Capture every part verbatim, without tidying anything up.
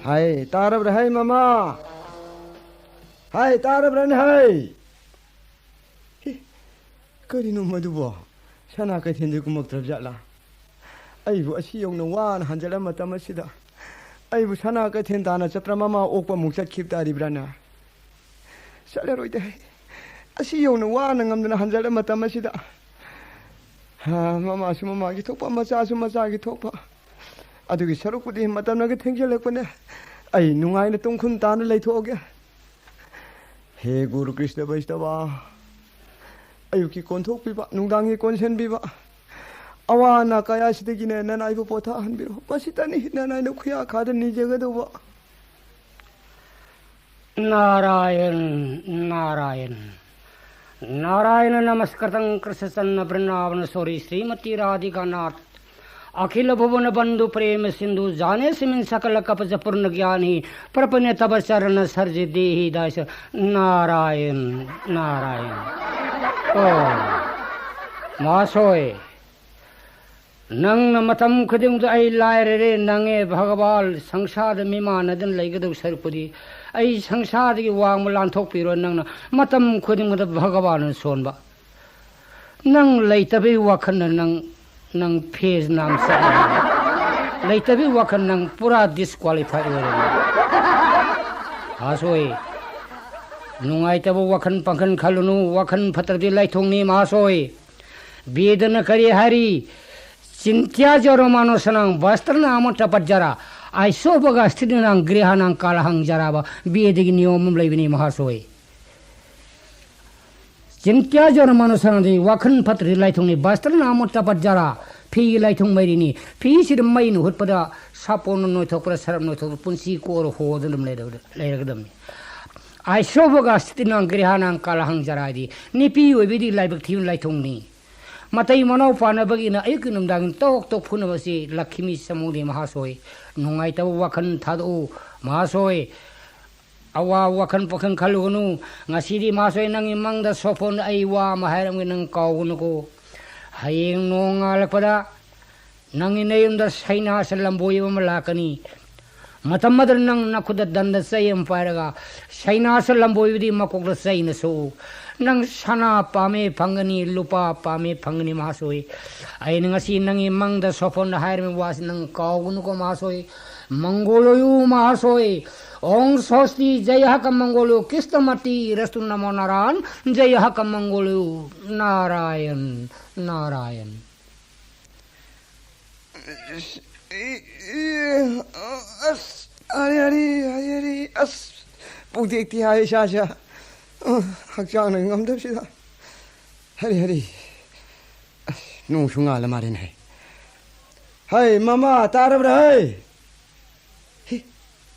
ꯍꯥꯏ, ꯇꯥꯔꯕ꯭ꯔꯥ ꯍꯥꯏ, ꯃꯃꯥ? ꯍꯥꯏ, ꯇꯥꯔꯕ꯭ꯔꯥꯅꯦ ꯍꯥꯏ? ꯍꯤ, ꯀꯔꯤꯅꯣ ꯃꯗꯨꯕꯣ? ꯁꯅꯥ ꯀꯩꯊꯦꯜꯗꯤ ꯀꯨꯝꯃꯛꯇ꯭ꯔꯕ ꯖꯥꯠꯂꯥ? ꯑꯩꯕꯨ ꯑꯁꯤ ꯌꯧꯅ ꯋꯥꯅ ꯍꯟꯖꯤꯜꯂ ꯃꯇꯝ ꯑꯁꯤꯗ ꯑꯩꯕꯨ ꯁꯅꯥ ꯀꯩꯊꯦꯜ ꯇꯥꯅ ꯆꯠꯇ꯭ꯔ ꯃꯃꯥ ꯑꯣꯛꯄ ꯑꯃꯨꯛ ꯆꯠꯈꯤꯕ ꯇꯥꯔꯤꯕ꯭ꯔꯥꯅꯦ? ꯆꯠꯂꯔꯣꯏꯗ ꯍꯦ꯫ ꯑꯁꯤ ꯌꯧꯅ ꯋꯥꯅ ꯉꯝꯗꯅ ꯍꯟꯖꯤꯜꯂ ꯃꯇꯝ ꯑꯁꯤꯗ꯫ ꯍꯥ, ꯃꯃꯥꯁꯨ ꯃꯃꯥꯒꯤ ꯊꯣꯛꯄ, ꯃꯆꯥꯁꯨ ꯃꯆꯥꯒꯤ ꯊꯣꯛꯄ꯫ ꯑꯗꯨꯒꯤ ꯁꯔꯨꯛꯄꯨꯗꯤ ꯃꯇꯝꯅꯒ ꯊꯦꯡꯖꯤꯜꯂꯛꯄꯅꯦ꯫ ꯑꯩ ꯅꯨꯡꯉꯥꯏꯅ ꯇꯨꯡꯈꯨꯟ ꯇꯥꯅ ꯂꯩꯊꯣꯛꯑꯒꯦ꯫ ꯍꯦ ꯒꯨꯔꯨ ꯀ꯭ꯔꯤꯁꯅ ꯕꯩꯁꯅꯕ, ꯑꯌꯨꯛꯀꯤ ꯀꯣꯟꯊꯣꯛꯄꯤꯕ, ꯅꯨꯡꯗꯥꯡꯒꯤ ꯀꯣꯟꯁꯦꯟꯕꯤꯕ, ꯑꯋꯥ ꯑꯅꯥ ꯀꯌꯥꯁꯤꯗꯒꯤꯅꯦ ꯅꯅꯥꯏꯕꯨ ꯄꯣꯊꯥꯍꯟꯕꯤꯔꯣ꯫ ꯃꯁꯤꯇꯅꯤ ꯅꯅꯥꯏꯅ ꯈꯨꯌꯥ ꯈꯥꯗ ꯅꯤꯖꯒꯗꯧꯕ꯫ ꯅꯥꯔꯥꯌꯟ, ꯅꯥꯔꯥꯌꯟ, ꯅꯥꯔꯥꯌꯟ ꯅꯃꯁꯀ꯭ꯔꯤꯇꯪ ꯀ꯭ꯔꯤꯁꯅ ꯕ꯭ꯔꯤꯟꯗꯥꯕꯅ ꯁꯣꯔꯤ ꯁ꯭ꯔꯤꯃꯇꯤ ꯔꯥꯙꯤꯀꯥꯅꯥꯊ ꯑꯈꯤꯂ ꯚꯨꯕꯅ ꯕꯟꯙꯨ ꯄ꯭ꯔꯦꯃ ꯁꯤꯟꯙꯨ ꯖꯥꯅꯦꯁꯃꯤꯟ ꯁꯀꯂ ꯀꯄꯖ ꯄꯨꯔꯅ ꯒ꯭ꯌꯥꯅꯤ ꯄ꯭ꯔꯄꯅ ꯇꯕ ꯆꯔꯅ ꯁꯔꯖ ꯗꯦꯍꯤ ꯗꯥꯁ꯫ ꯅꯥꯔꯥꯌꯟ, ꯅꯥꯔꯥꯌꯟ꯫ ꯑꯣ, ꯃꯍꯥꯁꯣꯏ, ꯅꯪꯅ ꯃꯇꯝ ꯈꯨꯗꯤꯡꯗ ꯑꯩ ꯂꯥꯏꯔꯔꯦ, ꯅꯪꯉꯦ ꯚꯒꯕꯥꯜ, ꯁꯪꯁꯥꯔꯗ ꯃꯤꯃꯥꯟꯅꯗꯅ ꯂꯩꯒꯗꯧ ꯁꯔꯨꯛꯄꯨꯗꯤ ꯑꯩ ꯁꯪꯁꯥꯔꯗꯒꯤ ꯋꯥꯡꯃ ꯂꯥꯟꯊꯣꯛꯄꯤꯔꯣ꯫ ꯅꯪꯅ ꯃꯇꯝ ꯈꯨꯗꯤꯡꯃꯛꯇ ꯚꯒꯕꯥꯜꯅ ꯁꯣꯟꯕ꯫ ꯅꯪ ꯂꯩꯇꯕꯩ ꯋꯥꯈꯜꯅ ꯅꯪ, ꯅꯪ ꯐꯦꯖ ꯅꯥꯝ ꯆꯠꯂꯦ꯫ ꯂꯩꯇꯕꯩ ꯋꯥꯈꯜ ꯅꯪ ꯄꯨꯔꯥ ꯗꯤꯁꯀ꯭ꯋꯥꯂꯤꯐꯥꯏ ꯑꯣꯏꯔꯦ꯫ ꯃꯍꯥꯁꯣꯏ, ꯅꯨꯡꯉꯥꯏꯇꯕ ꯋꯥꯈꯜ ꯄꯥꯡꯈꯜ ꯈꯜꯂꯨꯅꯨ, ꯋꯥꯈꯜ ꯐꯠꯇ꯭ꯔꯗꯤ ꯂꯥꯏꯊꯣꯡꯅꯤ꯫ ꯃꯍꯥꯁꯣꯏ, ꯕꯦꯗꯅ ꯀꯔꯤ ꯍꯥꯏꯔꯤ? ꯆꯤꯟꯇ꯭ꯌꯥ ꯖꯔꯃꯥꯅꯣꯁꯅꯥꯡ ꯚꯁꯇ꯭ꯔꯅꯥꯃ ꯇꯄꯠꯖꯔꯥ, ꯑꯥꯏꯁꯣꯕꯒ ꯁ꯭ꯊꯤꯇꯤꯅꯥꯡ ꯒ꯭ꯔꯤꯍꯥꯅꯥꯡ ꯀꯥꯂꯍꯥꯡ ꯖꯔꯥꯕ꯫ ꯕꯦꯗꯒꯤ ꯅꯤꯌꯣꯝ ꯑꯃ ꯂꯩꯕꯅꯤ ꯃꯍꯥꯁꯣꯏ꯫ ꯆꯤꯟꯇ꯭ꯌꯥ ꯖꯔꯃꯥꯅꯣꯁꯅꯥꯡꯗꯤ ꯋꯥꯈꯜ ꯐꯠꯇ꯭ꯔꯗꯤ ꯂꯥꯏꯊꯣꯡꯅꯤ꯫ ꯚꯁꯇ꯭ꯔꯅꯥꯃ ꯇꯄꯠꯖꯔꯥ, ꯐꯤꯒꯤ ꯂꯥꯏꯊꯣꯡ ꯃꯩꯔꯤꯅꯤ꯫ ꯐꯤꯁꯤꯗ ꯃꯩꯅ ꯍꯨꯠꯄꯗ ꯁꯥꯄꯣꯟꯅ ꯅꯣꯏꯊꯣꯛꯄꯗ, ꯁꯔꯞ ꯅꯣꯏꯊꯣꯛꯄꯗ ꯄꯨꯟꯁꯤ ꯀꯣꯔ ꯍꯣꯗꯅ ꯑꯗꯨꯝ ꯂꯩꯔꯒꯗꯕꯅꯤ꯫ ꯑꯥꯏꯁꯣꯕꯒ ꯁ꯭ꯊꯤꯇꯤꯅꯥꯡ ꯒ꯭ꯔꯤꯍꯥꯅꯥꯡ ꯀꯥꯂꯍꯥꯡ ꯖꯔꯥ ꯍꯥꯏꯗꯤ ꯅꯨꯄꯤ ꯑꯣꯏꯕꯤꯗꯤ ꯂꯥꯏꯕꯛ ꯊꯤꯕ ꯂꯥꯏꯊꯣꯡꯅꯤ꯫ ꯃꯇꯩ ꯃꯅꯥꯎ ꯄꯥꯟꯅꯕꯒꯤꯅ ꯑꯌꯨꯛꯀꯤ ꯅꯨꯃꯤꯗꯥꯡ ꯇꯣꯛ ꯇꯣꯛ ꯐꯨꯅꯕꯁꯤ ꯂꯛꯈꯤꯃꯤ ꯆꯃꯧꯗꯤ ꯃꯍꯥꯁꯣꯏ꯫ ꯅꯨꯡꯉꯥꯏꯇꯕ ꯋꯥꯈꯜ ꯊꯥꯗꯣꯛꯎ ꯃꯍꯥꯁꯣꯏ꯫ ꯑꯋꯥꯕ ꯋꯥꯈꯜ ꯄꯥꯈꯜ ꯈꯜꯂꯨꯒꯅꯨ꯫ ꯉꯁꯤꯗꯤ ꯃꯍꯥꯁꯣꯏ ꯅꯪꯒꯤ ꯃꯪꯗ ꯁꯣꯐꯣꯟꯗ ꯑꯩ ꯋꯥ ꯑꯃ ꯍꯥꯏꯔꯝꯒꯦ, ꯅꯪ ꯀꯥꯎꯒꯅꯨꯀꯣ꯫ ꯍꯌꯦꯡ ꯅꯣꯡꯉꯥꯜꯂꯛꯄꯗ ꯅꯪꯒꯤ ꯅꯌꯨꯝꯗ ꯁꯩꯅꯥꯁ ꯂꯝꯕꯣꯏꯕ ꯑꯃ ꯂꯥꯛꯀꯅꯤ꯫ ꯃꯇꯝ ꯑꯗꯨꯗ ꯅꯪ ꯅꯈꯨꯠꯇ ꯗꯟꯗ ꯆꯩ ꯑꯃ ꯄꯥꯏꯔꯒ ꯁꯩꯅꯥꯁ ꯂꯝꯕꯣꯏꯕꯗꯤ ꯃꯀꯣꯛꯇ ꯆꯩꯅ ꯁꯣꯛꯎ꯫ ꯅꯪ ꯁꯅꯥ ꯄꯥꯝꯃꯦ ꯐꯪꯒꯅꯤ, ꯂꯨꯄꯥ ꯄꯥꯝꯃꯦ ꯐꯪꯒꯅꯤ, ꯃꯍꯥꯁꯣꯏ꯫ ꯑꯩꯅ ꯉꯁꯤ ꯅꯪꯒꯤ ꯃꯪꯗ ꯁꯣꯐꯣꯟꯗ ꯍꯥꯏꯔꯤꯕ ꯋꯥꯁꯤ ꯅꯪ ꯀꯥꯎꯒꯅꯨꯀꯣ, ꯃꯍꯥꯁꯣꯏ꯫ ꯃꯪꯒꯣꯜ ꯑꯣꯏꯌꯨ, ꯃꯍꯥꯁꯣꯏ꯫ ॐ स्वस्ति, जय हक मंगोलो, कृष्णमति रस्तु नमो नारायण, जय हक मंगोलो, नारायण, नारायण꯫ ꯑꯁ, ꯍꯔꯤ ꯍꯔꯤ, ꯍꯔꯤ ꯍꯔꯤ꯫ ꯑꯁ, ꯄꯨꯛꯇꯦꯛꯇꯤ ꯍꯥꯏ ꯏꯁꯥꯁꯦ꯫ ꯑ, ꯍꯛꯆꯥꯡꯅ ꯉꯝꯗꯕꯁꯤꯗ꯫ ꯍꯔꯤ ꯍꯔꯤ꯫ ꯑꯁ, ꯅꯣꯡꯁꯨ ꯉꯥꯜꯂ ꯃꯥꯜꯂꯦꯅꯦ꯫ ꯍꯩ, ꯃꯃꯥ, ꯇꯥꯔꯕ꯭ꯔꯥ ꯍꯩ? ꯍꯤ,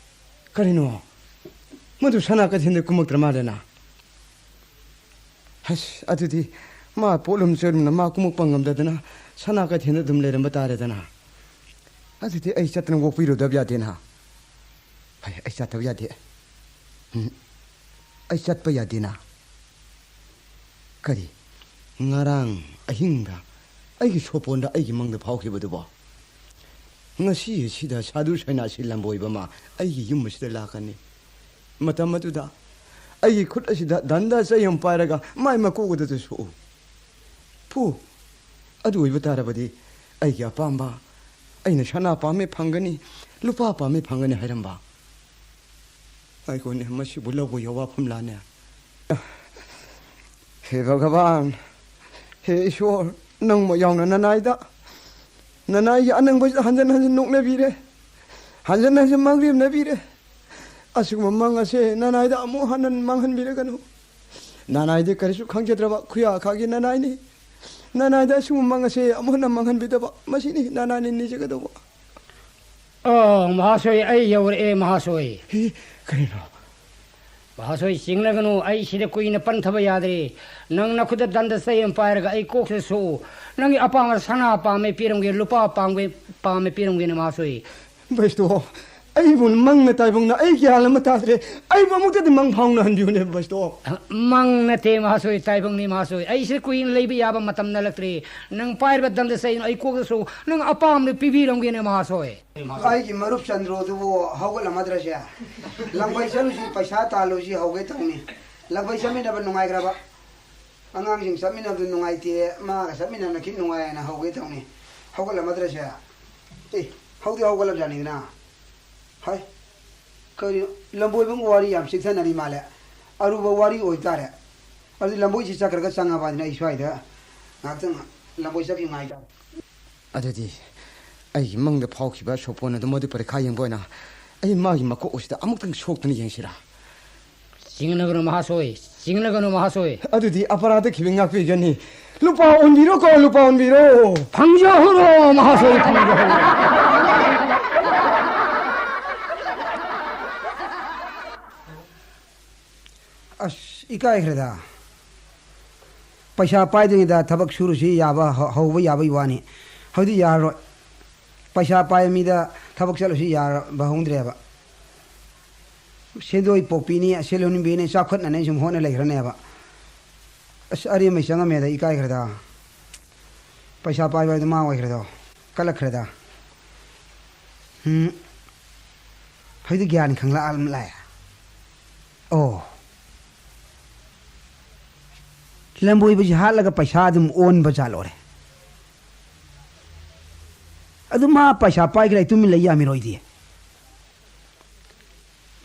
ꯀꯔꯤꯅꯣ? ꯃꯗꯨ ꯁꯅꯥ ꯀꯩꯊꯦꯜꯗ ꯀꯨꯝꯃꯛꯇ꯭ꯔ ꯃꯥꯜꯂꯦꯅ꯫ ꯑꯁ, ꯑꯗꯨꯗꯤ ꯃꯥ ꯄꯣꯠꯂꯨꯝ ꯆꯣꯏꯔꯨꯝꯅ ꯃꯥ ꯀꯨꯝꯃꯛꯄ ꯉꯝꯗꯗꯅ ꯁꯅꯥ ꯀꯩꯊꯦꯜꯗ ꯑꯗꯨꯝ ꯂꯩꯔꯝꯕ ꯇꯥꯔꯦꯗꯅ꯫ ꯑꯗꯨꯗꯤ ꯑꯩ ꯆꯠꯇꯅ ꯑꯣꯛꯄꯤꯔꯨꯗꯕ ꯌꯥꯗꯦꯅ꯫ ꯍꯩ, ꯑꯩ ꯆꯠꯇꯕ ꯌꯥꯗꯦ꯫ ꯎꯝ, ꯑꯩ ꯆꯠꯄ ꯌꯥꯗꯦꯅ꯫ ꯀꯔꯤ? ꯉꯔꯥꯡ ꯑꯍꯤꯡꯗ ꯑꯩꯒꯤ ꯁꯣꯄꯣꯟꯗ ꯑꯩꯒꯤ ꯃꯪꯗ ꯐꯥꯎꯈꯤꯕꯗꯨꯕꯣ? ꯉꯁꯤ ꯑꯁꯤꯗ ꯁꯥꯗꯨ ꯁꯩꯅꯥꯁꯤ ꯂꯝꯕꯣꯏꯕ ꯑꯃ ꯑꯩꯒꯤ ꯌꯨꯝ ꯑꯁꯤꯗ ꯂꯥꯛꯀꯅꯤ꯫ ꯃꯇꯝ ꯑꯗꯨꯗ ꯑꯩꯒꯤ ꯈꯨꯠ ꯑꯁꯤꯗ ꯗꯟꯗ ꯆꯩ ꯑꯃ ꯄꯥꯏꯔꯒ ꯃꯥꯏ ꯃꯀꯣꯛ ꯑꯗꯨꯗ ꯁꯣꯛꯎ꯫ ꯐꯨ! ꯑꯗꯨ ꯑꯣꯏꯕ ꯇꯥꯔꯕꯗꯤ ꯑꯩꯒꯤ ꯑꯄꯥꯝꯕ, ꯑꯩꯅ ꯁꯅꯥ ꯄꯥꯝꯃꯦ ꯐꯪꯒꯅꯤ, ꯂꯨꯄꯥ ꯄꯥꯝꯃꯦ ꯐꯪꯒꯅꯤ ꯍꯥꯏꯔꯝꯕ꯫ ꯑꯩꯈꯣꯏꯅꯦ ꯃꯁꯤꯕꯨ ꯂꯧꯕ ꯌꯥꯕ ꯋꯥꯐꯝ ꯂꯥꯅꯦ꯫ ꯍꯦ ꯚꯒꯕꯥꯟ, ꯍꯦ ꯏꯁꯣꯔ, ꯅꯪꯃꯛ ꯌꯥꯎꯅ ꯅꯅꯥꯏꯗ, ꯅꯅꯥꯏꯒꯤ ꯑꯅꯪꯕꯁꯤꯗ ꯍꯟꯖꯟ ꯍꯟꯖꯟ ꯅꯣꯛꯅꯕꯤꯔꯦ, ꯍꯟꯖꯟ ꯍꯟꯖꯟ ꯃꯥꯡꯔꯦꯝꯅꯕꯤꯔꯦ꯫ ꯑꯁꯤꯒꯨꯝꯕ ꯃꯪ ꯑꯁꯦ ꯅꯅꯥꯏꯗ ꯑꯃꯨꯛ ꯍꯟꯅ ꯃꯥꯡꯍꯟꯕꯤꯔꯒꯅꯨ꯫ ꯅꯅꯥꯏꯗꯤ ꯀꯔꯤꯁꯨ ꯈꯪꯖꯗ꯭ꯔꯕ ꯈꯨꯌꯥ ꯈꯥꯒꯤ ꯅꯅꯥꯏꯅꯤ꯫ ꯅꯅꯥꯏꯗ ꯑꯁꯤꯒꯨꯝꯕ ꯃꯪ ꯑꯁꯦ ꯑꯃꯨꯛ ꯍꯟꯅ ꯃꯥꯡꯍꯟꯕꯤꯗꯕ, ꯃꯁꯤꯅꯤ ꯅꯅꯥꯏꯅ ꯅꯤꯖꯒꯗꯧꯕ꯫ ꯑꯣ, ꯃꯍꯥꯁꯣꯏ, ꯑꯩ ꯌꯧꯔꯛꯑꯦ, ꯃꯍꯥꯁꯣꯏ꯫ ꯍꯤ, ꯀꯔꯤꯅꯣ? ꯃꯍꯥꯁꯣꯏ, ꯆꯤꯡꯅꯒꯅꯨ, ꯑꯩ ꯁꯤꯗ ꯀꯨꯏꯅ ꯄꯟꯊꯕ ꯌꯥꯗ꯭ꯔꯦ꯫ ꯅꯪ ꯅꯈꯨꯠꯇ ꯗꯟꯗ ꯆꯩ ꯑꯃ ꯄꯥꯏꯔꯒ ꯑꯩ ꯀꯣꯛꯁꯤꯗ ꯁꯣꯛꯎ꯫ ꯅꯪꯒꯤ ꯑꯄꯥꯝꯕ ꯁꯅꯥ ꯄꯥꯝꯃꯦ ꯄꯤꯔꯝꯒꯦ, ꯂꯨꯄꯥ ꯄꯥꯝꯃꯦ, ꯄꯥꯝꯃꯦ ꯄꯤꯔꯝꯒꯦꯅꯦ, ꯃꯍꯥꯁꯣꯏ꯫ ꯕꯩꯁꯇꯣ, ꯑꯩꯕꯨ ꯃꯪꯅ ꯇꯥꯏꯕꯪꯅ ꯑꯩ ꯒ꯭ꯌꯥꯟ ꯑꯃ ꯇꯥꯗ꯭ꯔꯦ꯫ ꯑꯩꯕꯨ ꯑꯃꯨꯛꯇꯗꯤ ꯃꯪ ꯐꯥꯎꯅꯍꯟꯕꯤꯌꯨꯅꯦ ꯕꯁꯇꯣ꯫ ꯃꯪ ꯅꯠꯇꯦ ꯃꯍꯥꯁꯣꯏ, ꯇꯥꯏꯕꯪꯅꯤ ꯃꯍꯥꯁꯣꯏ꯫ ꯑꯩꯁꯦ ꯀꯨꯏꯅ ꯂꯩꯕ ꯌꯥꯕ ꯃꯇꯝ ꯅꯠꯂꯛꯇ꯭ꯔꯦ꯫ ꯅꯪ ꯄꯥꯏꯔꯤꯕ ꯗꯟꯗ ꯆꯩꯅ ꯑꯩ ꯀꯣꯛꯇꯁꯨ ꯅꯪ ꯑꯄꯥꯝꯕꯗ ꯄꯤꯕꯤꯔꯝꯒꯦꯅꯦ ꯃꯍꯥꯁꯣꯏ꯫ ꯑꯩꯒꯤ ꯃꯔꯨꯞ ꯆꯟꯗ꯭ꯔꯣꯗꯨꯕꯨ ꯍꯧꯒꯠꯂꯝꯃꯗ꯭ꯔꯁꯦ? ꯂꯪꯐꯩ ꯆꯠꯂꯨꯁꯤ, ꯄꯩꯁꯥ ꯇꯥꯜꯂꯨꯁꯤ ꯍꯧꯒꯦ ꯇꯧꯅꯤ꯫ ꯂꯪꯐꯩ ꯆꯠꯃꯤꯟꯅꯕ ꯅꯨꯡꯉꯥꯏꯈ꯭ꯔꯕ? ꯑꯉꯥꯡꯁꯤꯡ ꯆꯠꯃꯤꯟꯅꯕꯗꯨ ꯅꯨꯡꯉꯥꯏꯇꯦ, ꯃꯥꯒ ꯆꯠꯃꯤꯟꯅꯕꯅ ꯈꯤꯠ ꯅꯨꯡꯉꯥꯏ ꯍꯥꯏꯅ ꯍꯧꯒꯦ ꯇꯧꯅꯤ꯫ ꯍꯧꯒꯠꯂꯝꯃꯗ꯭ꯔꯁꯦ? ꯑꯦ, ꯍꯧꯗꯤ ꯍꯧꯒꯠꯂꯕꯖꯥꯠꯅꯤꯗꯅ꯫ ꯍꯥꯏ, ꯀꯔꯤꯅꯣ? ꯂꯝꯕꯣꯏꯕꯒꯤ ꯋꯥꯔꯤ ꯌꯥꯝ ꯆꯤꯛꯊꯅꯔꯤ ꯃꯥꯜꯂꯦ꯫ ꯑꯔꯨꯕ ꯋꯥꯔꯤ ꯑꯣꯏꯇꯥꯔꯦ꯫ ꯑꯗꯨꯗꯤ ꯂꯝꯕꯣꯏꯁꯤ ꯆꯠꯈ꯭ꯔꯒ ꯆꯪꯉꯕ ꯑꯗꯨꯅ ꯑꯩ ꯁ꯭ꯋꯥꯏꯗ ꯉꯥꯏꯍꯥꯛꯇꯪ ꯂꯝꯕꯣꯏ ꯆꯠꯈꯤꯕ ꯉꯥꯏꯇꯥꯔꯦ꯫ ꯑꯗꯨꯗꯤ ꯑꯩꯒꯤ ꯃꯪꯗ ꯐꯥꯎꯈꯤꯕ ꯁꯣꯄꯣꯟ ꯑꯗꯨ ꯃꯗꯨ ꯄꯔꯤꯈꯥ ꯌꯦꯡꯕ ꯑꯣꯏꯅ ꯑꯩ ꯃꯥꯒꯤ ꯃꯀꯣꯛ ꯑꯁꯤꯗ ꯑꯃꯨꯛꯇꯪ ꯁꯣꯛꯇꯨꯅ ꯌꯦꯡꯁꯤꯔꯥ? ꯆꯤꯡꯅꯒꯅꯨ ꯃꯍꯥꯁꯣꯏ, ꯆꯤꯡꯅꯒꯅꯨ ꯃꯍꯥꯁꯣꯏ꯫ ꯑꯗꯨꯗꯤ ꯑꯄꯔꯥꯙ ꯈꯤꯕ ꯉꯥꯛꯄꯤꯒꯅꯤ꯫ ꯂꯨꯄꯥ ꯑꯣꯟꯕꯤꯔꯣꯀꯣ, ꯂꯨꯄꯥ ꯑꯣꯟꯕꯤꯔꯣ꯫ ꯐꯪꯖꯍꯧꯔꯣ ꯃꯍꯥꯁꯣꯏ, ꯐꯪꯖꯍꯧꯔꯣ꯫ ꯑꯁ, ꯏꯀꯥꯏꯈ꯭ꯔꯦꯗ꯫ ꯄꯩꯁꯥ ꯄꯥꯏꯗ꯭ꯔꯤꯉꯩꯗ ꯊꯕꯛ ꯁꯨꯔꯨꯁꯤ ꯌꯥꯕ, ꯍ-, ꯍꯧꯕ ꯌꯥꯕꯒꯤ ꯋꯥꯅꯤ꯫ ꯍꯧꯖꯤꯛ ꯌꯥꯔꯔꯣꯏ꯫ ꯄꯩꯁꯥ ꯄꯥꯏꯕ ꯃꯤꯗ ꯊꯕꯛ ꯆꯠꯂꯨꯁꯤ ꯌꯥꯔꯕ ꯍꯧꯗ꯭ꯔꯦꯕ꯫ ꯁꯦꯟꯗꯣꯏ ꯄꯣꯛꯄꯤꯅꯤ, ꯁꯦꯜ ꯍꯨꯟꯕꯤꯅꯤ, ꯆꯥꯎꯈꯠꯅꯅꯤ ꯁꯨꯝ ꯍꯣꯠꯅ ꯂꯩꯈ꯭ꯔꯅꯦꯕ꯫ ꯑꯁ, ꯑꯔꯦꯝꯕꯩ ꯆꯪꯉꯝꯃꯦꯗ, ꯏꯀꯥꯏꯈ꯭ꯔꯦꯗ꯫ ꯄꯩꯁꯥ ꯄꯥꯏꯕ ꯍꯥꯏꯗꯣ ꯃꯥ ꯑꯣꯏꯈ꯭ꯔꯦꯗꯣ꯫ ꯀꯜꯂꯛꯈ꯭ꯔꯦꯗ꯫ ꯎꯝ꯫ ꯍꯧꯖꯤꯛꯇꯤ ꯒ꯭ꯌꯥꯟ ꯈꯪꯂꯛꯑ ꯂꯥꯛꯑꯦ꯫ ꯑꯣ꯫ ꯂꯝꯕꯣꯏꯕꯁꯤ ꯍꯥꯠꯂꯒ ꯄꯩꯁꯥ ꯑꯗꯨꯝ ꯑꯣꯟꯕ ꯖꯥꯠꯂꯣꯔꯦ꯫ ꯑꯗꯨ ꯃꯥ ꯄꯩꯁꯥ ꯄꯥꯏꯈ꯭ꯔꯦ, ꯇꯨꯃꯤꯟ ꯂꯩ ꯌꯥꯃꯤꯔꯣꯏꯗꯤ꯫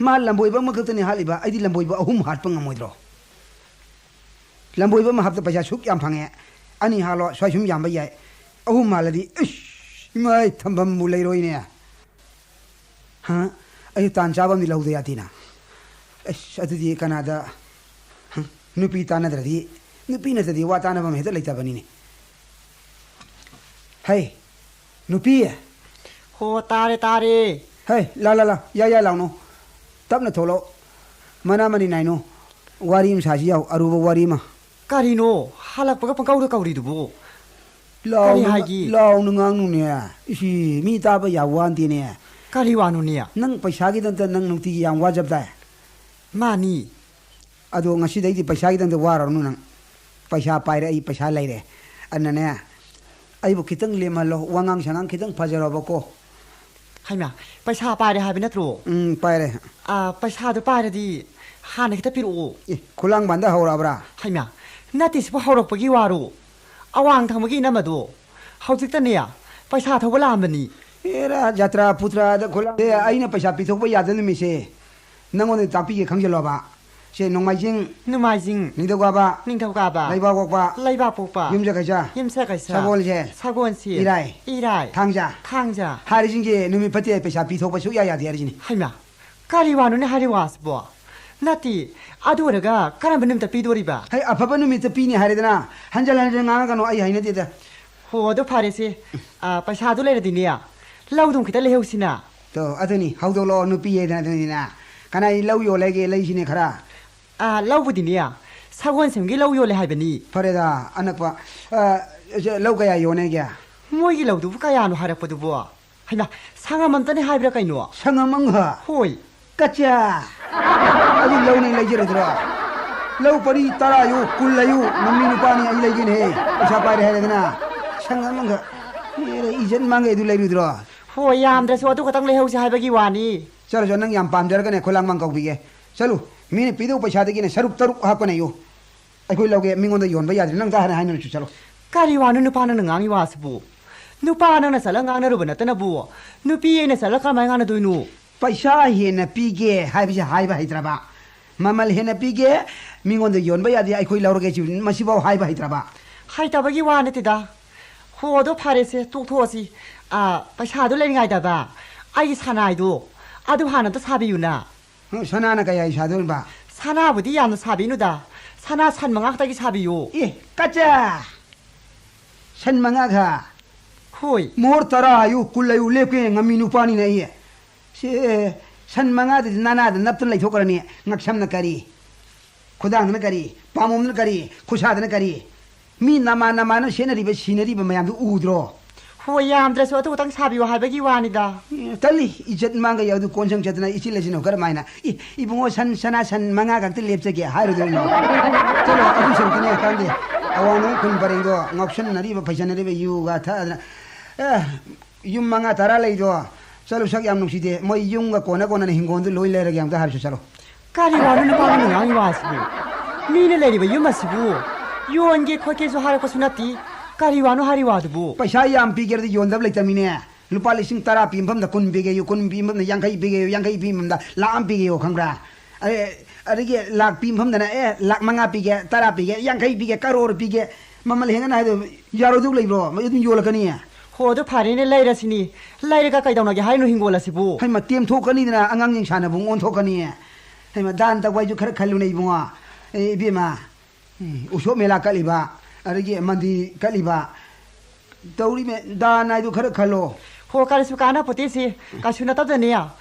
ꯃꯥ ꯂꯝꯕꯣꯏꯕ ꯑꯃꯈꯛꯇꯅꯤ ꯍꯥꯠꯂꯤꯕ, ꯑꯩꯗꯤ ꯂꯝꯕꯣꯏꯕ ꯑꯍꯨꯝ ꯍꯥꯠꯄ ꯉꯝꯃꯣꯏꯗ꯭ꯔꯣ? ꯂꯝꯕꯣꯏꯕ ꯑꯃ ꯍꯥꯞꯇ ꯄꯩꯁꯥ ꯁꯨꯛ ꯌꯥꯝ ꯐꯪꯉꯦ, ꯑꯅꯤ ꯍꯥꯠꯂꯣ, ꯁ꯭ꯋꯥꯏ ꯁꯨꯝ ꯌꯥꯝꯕ ꯌꯥꯏ, ꯑꯍꯨꯝ ꯍꯥꯠꯂꯗꯤ ꯏꯁ, ꯏꯃꯥꯏ, ꯊꯝꯐꯝꯕꯨ ꯂꯩꯔꯣꯏꯅꯦ꯫ ꯍꯥ? ꯑꯩꯁꯨ ꯇꯥꯟ ꯆꯥꯕ ꯑꯃꯗꯤ ꯂꯧꯗ ꯌꯥꯗꯦꯅ꯫ ꯑꯁ, ꯑꯗꯨꯗꯤ ꯀꯅꯥꯗ? ꯍ? ꯅꯨꯄꯤ ꯇꯥꯟꯅꯗ꯭ꯔꯗꯤ, ꯅꯨꯄꯤ ꯅꯠꯇ꯭ꯔꯗꯤ ꯋꯥ ꯇꯥꯟꯅꯕ ꯑꯃ ꯍꯦꯛꯇ ꯂꯩꯇꯕꯅꯤꯅꯦ꯫ ꯍꯩ, ꯅꯨꯄꯤ! ꯍꯣ, ꯇꯥꯔꯦ, ꯇꯥꯔꯦ꯫ ꯍꯩ, ꯂꯥ, ꯂꯥ, ꯂꯥ, ꯌꯥ, ꯌꯥ ꯂꯥꯎꯅꯨ꯫ ꯇꯞꯅ ꯊꯣꯛꯂꯛꯑꯣ꯫ ꯃꯅꯥ ꯃꯅꯤ ꯅꯥꯏꯅꯨ꯫ ꯋꯥꯔꯤ ꯑꯃ ꯁꯥꯁꯤ ꯌꯥꯎ, ꯑꯔꯨꯕ ꯋꯥꯔꯤ ꯑꯃ꯫ ꯀꯔꯤꯅꯣ? ꯍꯜꯂꯛꯄꯒ ꯄꯪꯀꯧꯗ ꯀꯧꯔꯤꯗꯨꯕꯨ? ꯀꯔꯤ ꯂꯥꯎꯅ ꯉ-, ꯍꯥꯏꯒꯦ? ꯂꯥꯎꯅ ꯉꯥꯡꯅꯨꯅꯦ꯫ ꯏꯁꯤ, ꯃꯤ ꯇꯥꯕ ꯌꯥꯕ ꯋꯥ ꯅꯠꯇꯦꯅꯦ꯫ ꯀꯔꯤ ꯋꯥꯅꯣꯅꯦ? ꯅꯪ ꯄꯩꯁꯥꯒꯤꯗꯃꯛꯇ ꯅꯪ ꯅꯨꯡꯇꯤꯒꯤ ꯌꯥꯝ ꯋꯥꯖꯕꯗꯥꯏ? ꯃꯥꯅꯤ꯫ ꯑꯗꯣ ꯉꯁꯤꯗꯩꯗꯤ ꯄꯩꯁꯥꯒꯤꯗꯃꯛꯇ ꯋꯥꯔꯨꯔꯅꯨ ꯅꯪ꯫ ꯄꯩꯁꯥ ꯄꯥꯏꯔꯦ, ꯑꯩ ꯄꯩꯁꯥ ꯂꯩꯔꯦ꯫ ꯑꯗꯨꯅꯅꯦ, ꯑꯩꯕꯨ ꯈꯤꯇꯪ ꯂꯦꯝꯍꯜꯂꯣ, ꯋꯥꯉꯥꯡ ꯁꯉꯥꯡ ꯈꯤꯇꯪ ꯐꯖꯔꯕꯀꯣ꯫ ꯍꯩꯃꯥ, ꯄꯩꯁꯥ ꯄꯥꯏꯔꯦ ꯍꯥꯏꯕ ꯅꯠꯇ꯭ꯔꯣ? ꯎꯝ, ꯄꯥꯏꯔꯦ꯫ ꯑꯥ, ꯄꯩꯁꯥꯗꯣ ꯄꯥꯏꯔꯗꯤ ꯍꯥꯟꯅ ꯈꯤꯇ ꯄꯤꯔꯛꯑꯣ꯫ ꯑꯦ, ꯈꯨꯂꯥꯡꯕꯥꯟꯗ ꯍꯧꯔꯛꯑꯕ꯭ꯔꯥ? ꯍꯩꯃꯥ, ꯅꯠꯇꯦ, ꯁꯤꯕꯨ ꯍꯧꯔꯛꯄꯒꯤ ꯋꯥꯔꯣ? ꯑꯋꯥꯡ ꯊꯪꯕꯒꯤ ꯏꯅꯝꯃꯗꯣ ꯍꯧꯖꯤꯛꯇꯅꯦ ꯄꯩꯁꯥ ꯊꯧꯕ ꯂꯥꯛꯑꯝꯕꯅꯤ꯫ ꯑꯦꯔꯥ, ꯖꯇ꯭ꯔꯥ ꯄꯨꯇ꯭ꯔꯥꯗ ꯈꯨꯂꯥꯡ-, ꯑꯦ, ꯑꯩꯅ ꯄꯩꯁꯥ ꯄꯤꯊꯣꯛꯄ ꯌꯥꯗꯕ ꯅꯨꯃꯤꯠꯁꯦ ꯅꯪꯉꯣꯟꯗ ꯇꯥꯛꯄꯤꯒꯦ, ꯈꯪꯖꯜꯂꯣꯕ꯫ ꯁꯦ, ꯅꯣꯡꯃꯥꯏꯖꯤꯡ, ꯅꯣꯡꯃꯥꯏꯖꯤꯡ, ꯅꯤꯡꯊꯧꯀꯥꯕ, ꯅꯤꯡꯊꯧꯀꯥꯕ, ꯂꯩꯕꯥꯛ ꯄꯣꯛꯄ, ꯂꯩꯕꯥꯛ ꯄꯣꯛꯄ, ꯌꯨꯝꯁꯀꯩꯁ, ꯌꯨꯝꯁꯀꯩꯁ, ꯁꯒꯣꯜꯁꯦꯜ, ꯁꯒꯣꯜꯁꯦꯜ, ꯏꯔꯥꯏ, ꯏꯔꯥꯏ, ꯊꯥꯡꯖ, ꯊꯥꯡꯖ꯫ ꯍꯥꯏꯔꯤꯁꯤꯡꯁꯦ ꯅꯨꯃꯤꯠ ꯐꯠꯇꯦ, ꯄꯩꯁꯥ ꯄꯤꯊꯣꯛꯄ ꯁꯨꯛꯌꯥ ꯌꯥꯗꯦ ꯍꯥꯏꯔꯤꯁꯤꯅꯤ꯫ ꯍꯩꯃꯥ, ꯀꯔꯤ ꯋꯥꯅꯣꯅꯦ ꯍꯥꯏꯔꯤ ꯋꯥꯁꯤꯕꯣ? ꯅꯠꯇꯦ, ꯑꯗꯨ ꯑꯣꯏꯔꯒ ꯀꯔꯝꯕ ꯅꯨꯃꯤꯠꯇ ꯄꯤꯗꯣꯔꯤꯕ? ꯍꯩ, ꯑꯐꯕ ꯅꯨꯃꯤꯠꯇ ꯄꯤꯅꯤ ꯍꯥꯏꯔꯦꯗꯅ꯫ ꯍꯟꯖꯟ ꯍꯟꯖꯟ ꯉꯥꯡꯉꯛꯀꯅꯣ, ꯑꯩ ꯍꯩꯅꯗꯦꯗ꯫ ꯍꯣ, ꯑꯗꯨ ꯐꯔꯦꯁꯦ꯫ ꯑ, ꯄꯩꯁꯥꯗꯨ ꯂꯩꯔꯗꯤꯅꯦ, ꯂꯧꯗꯨꯝ ꯈꯤꯇ ꯂꯩꯍꯧꯁꯤꯅ꯫ ꯇꯣ, ꯑꯗꯨꯅꯤ, ꯍꯧꯗꯣꯛꯂꯛꯑꯣ, ꯅꯨꯄꯤ ꯍꯥꯏꯗꯅ ꯑꯗꯨꯅꯤꯅ꯫ ꯀꯅꯥꯏ ꯂꯧ ꯌꯣꯜꯂꯦꯒꯦ, ꯂꯩꯁꯤꯅꯦ ꯈꯔ꯫ ꯑ, ꯂꯧꯕꯨꯗꯤꯅꯦ, ꯁꯒꯣꯜꯁꯦꯝꯒꯤ ꯂꯧ ꯌꯣꯜꯂꯦ ꯍꯥꯏꯕꯅꯤ꯫ ꯐꯔꯦꯗ, ꯑꯅꯛꯄ, ꯑ, ꯁꯦ, ꯂꯧ ꯀꯌꯥ ꯌꯣꯟꯅꯦꯒꯦ? ꯃꯣꯏꯒꯤ ꯂꯧꯗꯨꯕꯨ ꯀꯌꯥꯅꯣ ꯍꯥꯏꯔꯛꯄꯗꯨꯕꯣ? ꯍꯩꯃꯥ, ꯁꯪꯉꯝ ꯑꯝꯇꯅꯦ ꯍꯥꯏꯕ꯭ꯔꯥ ꯀꯩꯅꯣ? ꯁꯪꯉꯝ ꯑꯃꯈꯛ? ꯍꯣꯏ꯫ ꯀꯆꯥ! ꯑꯗꯨ ꯂꯧꯅꯤ ꯂꯩꯖꯔꯣꯏꯗ꯭ꯔꯣ? ꯂꯧ ꯄꯔꯤ ꯇꯔꯥ ꯌꯨ, ꯀꯨꯟ ꯂꯩꯌꯨ, ꯃꯃꯤ ꯅꯨꯄꯥꯅꯤ ꯑꯩ ꯂꯩꯒꯦꯅꯦꯍꯦ꯫ ꯄꯩꯁꯥ ꯄꯥꯏꯔꯦ ꯍꯥꯏꯔꯦꯗꯅ꯫ ꯁꯪꯉꯝ ꯑꯃꯈꯛ꯫ ꯑꯦꯔꯦ, ꯏꯖꯠ ꯃꯥꯡꯒꯦ ꯑꯗꯨ ꯂꯩꯔꯨꯗ꯭ꯔꯣ? ꯍꯣꯏ, ꯌꯥꯝꯗ꯭ꯔꯁꯨ ꯑꯗꯨ ꯈꯛꯇꯪ ꯂꯩꯍꯧꯁꯦ ꯍꯥꯏꯕꯒꯤ ꯋꯥꯅꯤ꯫ ꯆꯠꯂꯣ, ꯆꯠꯂꯣ, ꯅꯪ ꯌꯥꯝ ꯄꯥꯝꯖꯔꯒꯅꯦ, ꯈꯨꯂꯥꯡ ꯃꯥꯡ ꯀꯧꯕꯤꯒꯦ꯫ ꯆꯠꯂꯨ, ꯃꯤꯅ ꯄꯤꯗꯧ ꯄꯩꯁꯥꯗꯒꯤꯅꯦ ꯁꯔꯨꯛ ꯇꯔꯨꯛ ꯍꯥꯞꯀꯅꯦꯌꯨ꯫ ꯑꯩꯈꯣꯏ ꯂꯧꯒꯦ, ꯃꯤꯉꯣꯟꯗ ꯌꯣꯟꯕ ꯌꯥꯗ꯭ꯔꯦ꯫ ꯅꯪ ꯑꯝꯇ ꯍꯥꯟꯅ ꯍꯥꯏꯅꯔꯨꯆꯣ, ꯆꯠꯂꯣ꯫ ꯀꯔꯤ ꯋꯥꯅꯣ ꯅꯨꯄꯥ ꯅꯪꯅ ꯉꯥꯡꯉꯤ ꯋꯥꯁꯤꯕꯨ? ꯅꯨꯄꯥ ꯅꯪꯅ ꯆꯠꯂ ꯉꯥꯡꯅꯔꯨꯕ ꯅꯠꯇꯅꯕꯨ, ꯅꯨꯄꯤ ꯑꯩꯅ ꯆꯠꯂ ꯀꯃꯥꯏ ꯉꯥꯡꯅꯗꯣꯏꯅꯣ? ꯄꯩꯁꯥ ꯍꯦꯟꯅ ꯄꯤꯒꯦ ꯍꯥꯏꯕꯁꯦ ꯍꯥꯏꯕ ꯍꯩꯇ꯭ꯔꯕ? ꯃꯃꯜ ꯍꯦꯟꯅ ꯄꯤꯒꯦ, ꯃꯤꯉꯣꯟꯗ ꯌꯣꯟꯕ ꯌꯥꯗꯦ, ꯑꯩꯈꯣꯏ ꯂꯧꯔꯒꯦ ꯁꯤ-, ꯃꯁꯤꯐꯥꯎ ꯍꯥꯏꯕ ꯍꯩꯇ꯭ꯔꯕ? ꯍꯩꯇꯕꯒꯤ ꯋꯥ ꯅꯠꯇꯦꯗ꯫ ꯍꯣ, ꯑꯗꯣ ꯐꯔꯦꯁꯦ, ꯇꯣꯛꯊꯣꯛꯑꯁꯤ꯫ ꯑꯥ, ꯄꯩꯁꯥꯗꯣ ꯂꯩꯔꯤꯉꯩꯗꯕ ꯑꯩꯒꯤ ꯁꯅꯥꯏꯗꯣ ꯑꯗꯨ ꯍꯥꯟꯅ ꯑꯝꯇ ꯁꯥꯕꯤꯌꯨꯅ꯫ ꯍꯨꯝ, ꯁꯅꯥꯅ ꯀꯌꯥꯒꯤ ꯁꯥꯗꯣꯔꯤꯕ? ꯁꯅꯥꯕꯨꯗꯤ ꯌꯥꯝꯅ ꯁꯥꯕꯤꯅꯨꯗ, ꯁꯅꯥ ꯁꯟ ꯃꯉꯥ ꯈꯛꯇꯒꯤ ꯁꯥꯕꯤꯌꯨ꯫ ꯑꯦ, ꯀꯆꯥ! ꯁꯟ ꯃꯉꯥ ꯈꯛ? ꯍꯣꯏ꯫ ꯃꯣꯍꯣꯔ ꯇꯔꯥ ꯍꯥꯏꯌꯨ, ꯀꯨꯟ ꯍꯥꯏꯌꯨ, ꯂꯦꯞꯀꯦ ꯉꯝꯃꯤ ꯅꯨꯄꯥꯅꯤꯅ ꯑꯩ꯫ ꯁꯦ, ꯁꯟ ꯃꯉꯥꯗꯨꯗꯤ ꯅꯅꯥꯗ ꯅꯞꯇꯅ ꯂꯩꯊꯣꯛꯈ꯭ꯔꯅꯤ꯫ ꯉꯛꯁꯝꯅ ꯀꯔꯤ? ꯈꯨꯗꯥꯡꯗꯅ ꯀꯔꯤ? ꯄꯥꯝꯕꯣꯝꯗꯅ ꯀꯔꯤ? ꯈꯨꯠꯁꯥꯗꯅ ꯀꯔꯤ? ꯃꯤ ꯅꯃꯥꯟ ꯅꯃꯥꯟꯅ ꯁꯦꯠꯅꯔꯤꯕ ꯁꯤꯅꯔꯤꯕ ꯃꯌꯥꯝꯗꯨ ꯎꯗ꯭ꯔꯣ? ꯄꯣꯠ ꯌꯥꯝꯗ꯭ꯔꯁꯨ ꯑꯗꯨ ꯈꯛꯇꯪ ꯁꯥꯕꯤꯌꯨ ꯍꯥꯏꯕꯒꯤ ꯋꯥꯅꯤꯗ꯫ ꯑꯦ, ꯇꯜꯂꯤ, ꯏꯖꯠ ꯃꯥꯡꯒꯩ ꯑꯗꯨ ꯀꯣꯟꯁꯪ ꯆꯠꯇꯅ ꯏꯆꯤꯜ ꯏꯆꯤꯟꯅꯥꯎ ꯀꯔꯝꯍꯥꯏꯅ? ꯏ, ꯏꯕꯨꯡꯉꯣ, ꯁꯟ, ꯁꯅꯥ ꯁꯟ ꯃꯉꯥ ꯈꯛꯇ ꯂꯦꯞꯆꯒꯦ ꯍꯥꯏꯔꯨꯗꯣꯏꯅꯣ? ꯆꯠꯂꯣ, ꯑꯗꯨ ꯁꯔꯨꯛꯇꯨꯅꯦ ꯀꯥꯟꯗꯦ꯫ ꯑꯋꯥꯡꯂꯣꯝ ꯈꯨꯟ ꯄꯔꯦꯡꯗꯣ ꯉꯥꯎꯁꯟꯅꯔꯤꯕ, ꯐꯩꯁꯟꯅꯔꯤꯕ ꯌꯨꯒ ꯊꯛꯑꯗꯅ꯫ ꯑꯦ, ꯌꯨꯝ ꯃꯉꯥ ꯇꯔꯥ ꯂꯩꯗꯣ, ꯆꯠꯂꯨ, ꯁꯛ ꯌꯥꯝ ꯅꯨꯡꯁꯤꯗꯦ꯫ ꯃꯣꯏ ꯌꯨꯝꯒ ꯀꯣꯟꯅ ꯀꯣꯟꯅꯅ ꯍꯤꯡꯒꯣꯜꯗꯨ ꯂꯣꯏ ꯂꯩꯔꯒꯦ ꯑꯝꯇ ꯍꯥꯏꯔꯁꯨ ꯆꯠꯂꯣ꯫ ꯀꯔꯤ ꯋꯥꯅꯣ ꯅꯨꯄꯥ ꯑꯃꯅ ꯉꯥꯡꯉꯤ ꯋꯥꯁꯤꯕꯨ? ꯃꯤꯅ ꯂꯩꯔꯤꯕ ꯌꯨꯝ ꯑꯁꯤꯕꯨ ꯌꯣꯟꯒꯦ ꯈꯣꯠꯀꯦꯁꯨ ꯍꯥꯏꯔꯛꯄꯁꯨ ꯅꯠꯇꯦ꯫ ꯀꯔꯤ ꯋꯥꯅꯣ ꯍꯥꯏꯔꯤ ꯋꯥꯗꯨꯕꯨ? ꯄꯩꯁꯥ ꯌꯥꯝ ꯄꯤꯒꯦꯔꯗꯤ ꯌꯣꯟꯗꯕ ꯂꯩꯇꯕꯅꯤꯅꯦ꯫ ꯂꯨꯄꯥ ꯂꯤꯁꯤꯡ ꯇꯔꯥ ꯄꯤ ꯃꯐꯝꯗ ꯀꯨꯟ ꯄꯤꯒꯦꯌꯨ, ꯀꯨꯟ ꯄꯤ ꯃꯐꯝꯗ ꯌꯥꯡꯈꯩ ꯄꯤꯒꯦꯌꯨ, ꯌꯥꯡꯈꯩ ꯄꯤ ꯃꯐꯝꯗ ꯂꯥꯛ ꯑꯃ ꯄꯤꯒꯦꯌꯨ, ꯈꯪꯕ꯭ꯔꯥ? ꯑꯦ, ꯑꯗꯒꯤ ꯂꯥꯛ ꯄꯤ ꯃꯐꯝꯗꯅ, ꯑꯦ, ꯂꯥꯛ ꯃꯉꯥ ꯄꯤꯒꯦ, ꯇꯔꯥ ꯄꯤꯒꯦ, ꯌꯥꯡꯈꯩ ꯄꯤꯒꯦ, ꯀꯔꯣꯔ ꯄꯤꯒꯦ, ꯃꯃꯜ ꯍꯦꯟꯒꯠꯅ ꯍꯥꯏꯗꯣ ꯌꯥꯔꯣꯏꯗꯧ ꯂꯩꯕ꯭ꯔꯣ? ꯑꯗꯨꯝ ꯌꯣꯜꯂꯛꯀꯅꯤ꯫ ꯍꯣ, ꯑꯗꯨ ꯐꯔꯦꯅꯦ, ꯂꯩꯔꯁꯤꯅꯤ꯫ ꯂꯩꯔꯒ ꯀꯩꯗꯧꯅꯒꯦ ꯍꯥꯏꯅꯣ ꯍꯤꯡꯒꯣꯜ ꯑꯁꯤꯕꯨ? ꯍꯩꯃ, ꯇꯦꯝꯊꯣꯛꯀꯅꯤꯗꯅ ꯑꯉꯥꯡꯁꯤꯡ ꯁꯥꯟꯅꯕꯨꯡ ꯑꯣꯟꯊꯣꯛꯀꯅꯤ꯫ ꯍꯩꯃ, ꯗꯥꯟ ꯇꯧꯕ ꯍꯥꯏꯁꯨ ꯈꯔ ꯈꯜꯂꯨꯅꯦ ꯏꯕꯨꯡꯉꯣ꯫ ꯑꯦ, ꯏꯕꯦꯝꯃ, ꯎꯝ, ꯎꯁꯣꯞ ꯃꯦꯂꯥ ꯀꯠꯂꯤꯕ, ꯑꯗꯒꯤ ꯃꯟꯗꯤ ꯀꯠꯂꯤꯕ, ꯇꯧꯔꯤꯃꯦ, ꯗꯥꯟ ꯍꯥꯏꯗꯨ ꯈꯔ ꯈꯜꯂꯣ꯫ ꯍꯣ, ꯀꯔꯤꯁꯨ ꯀꯥꯟꯅꯄꯣꯠꯇꯦꯁꯦ꯫ ꯀꯩꯁꯨ ꯅꯠꯇꯕꯗꯅꯦ,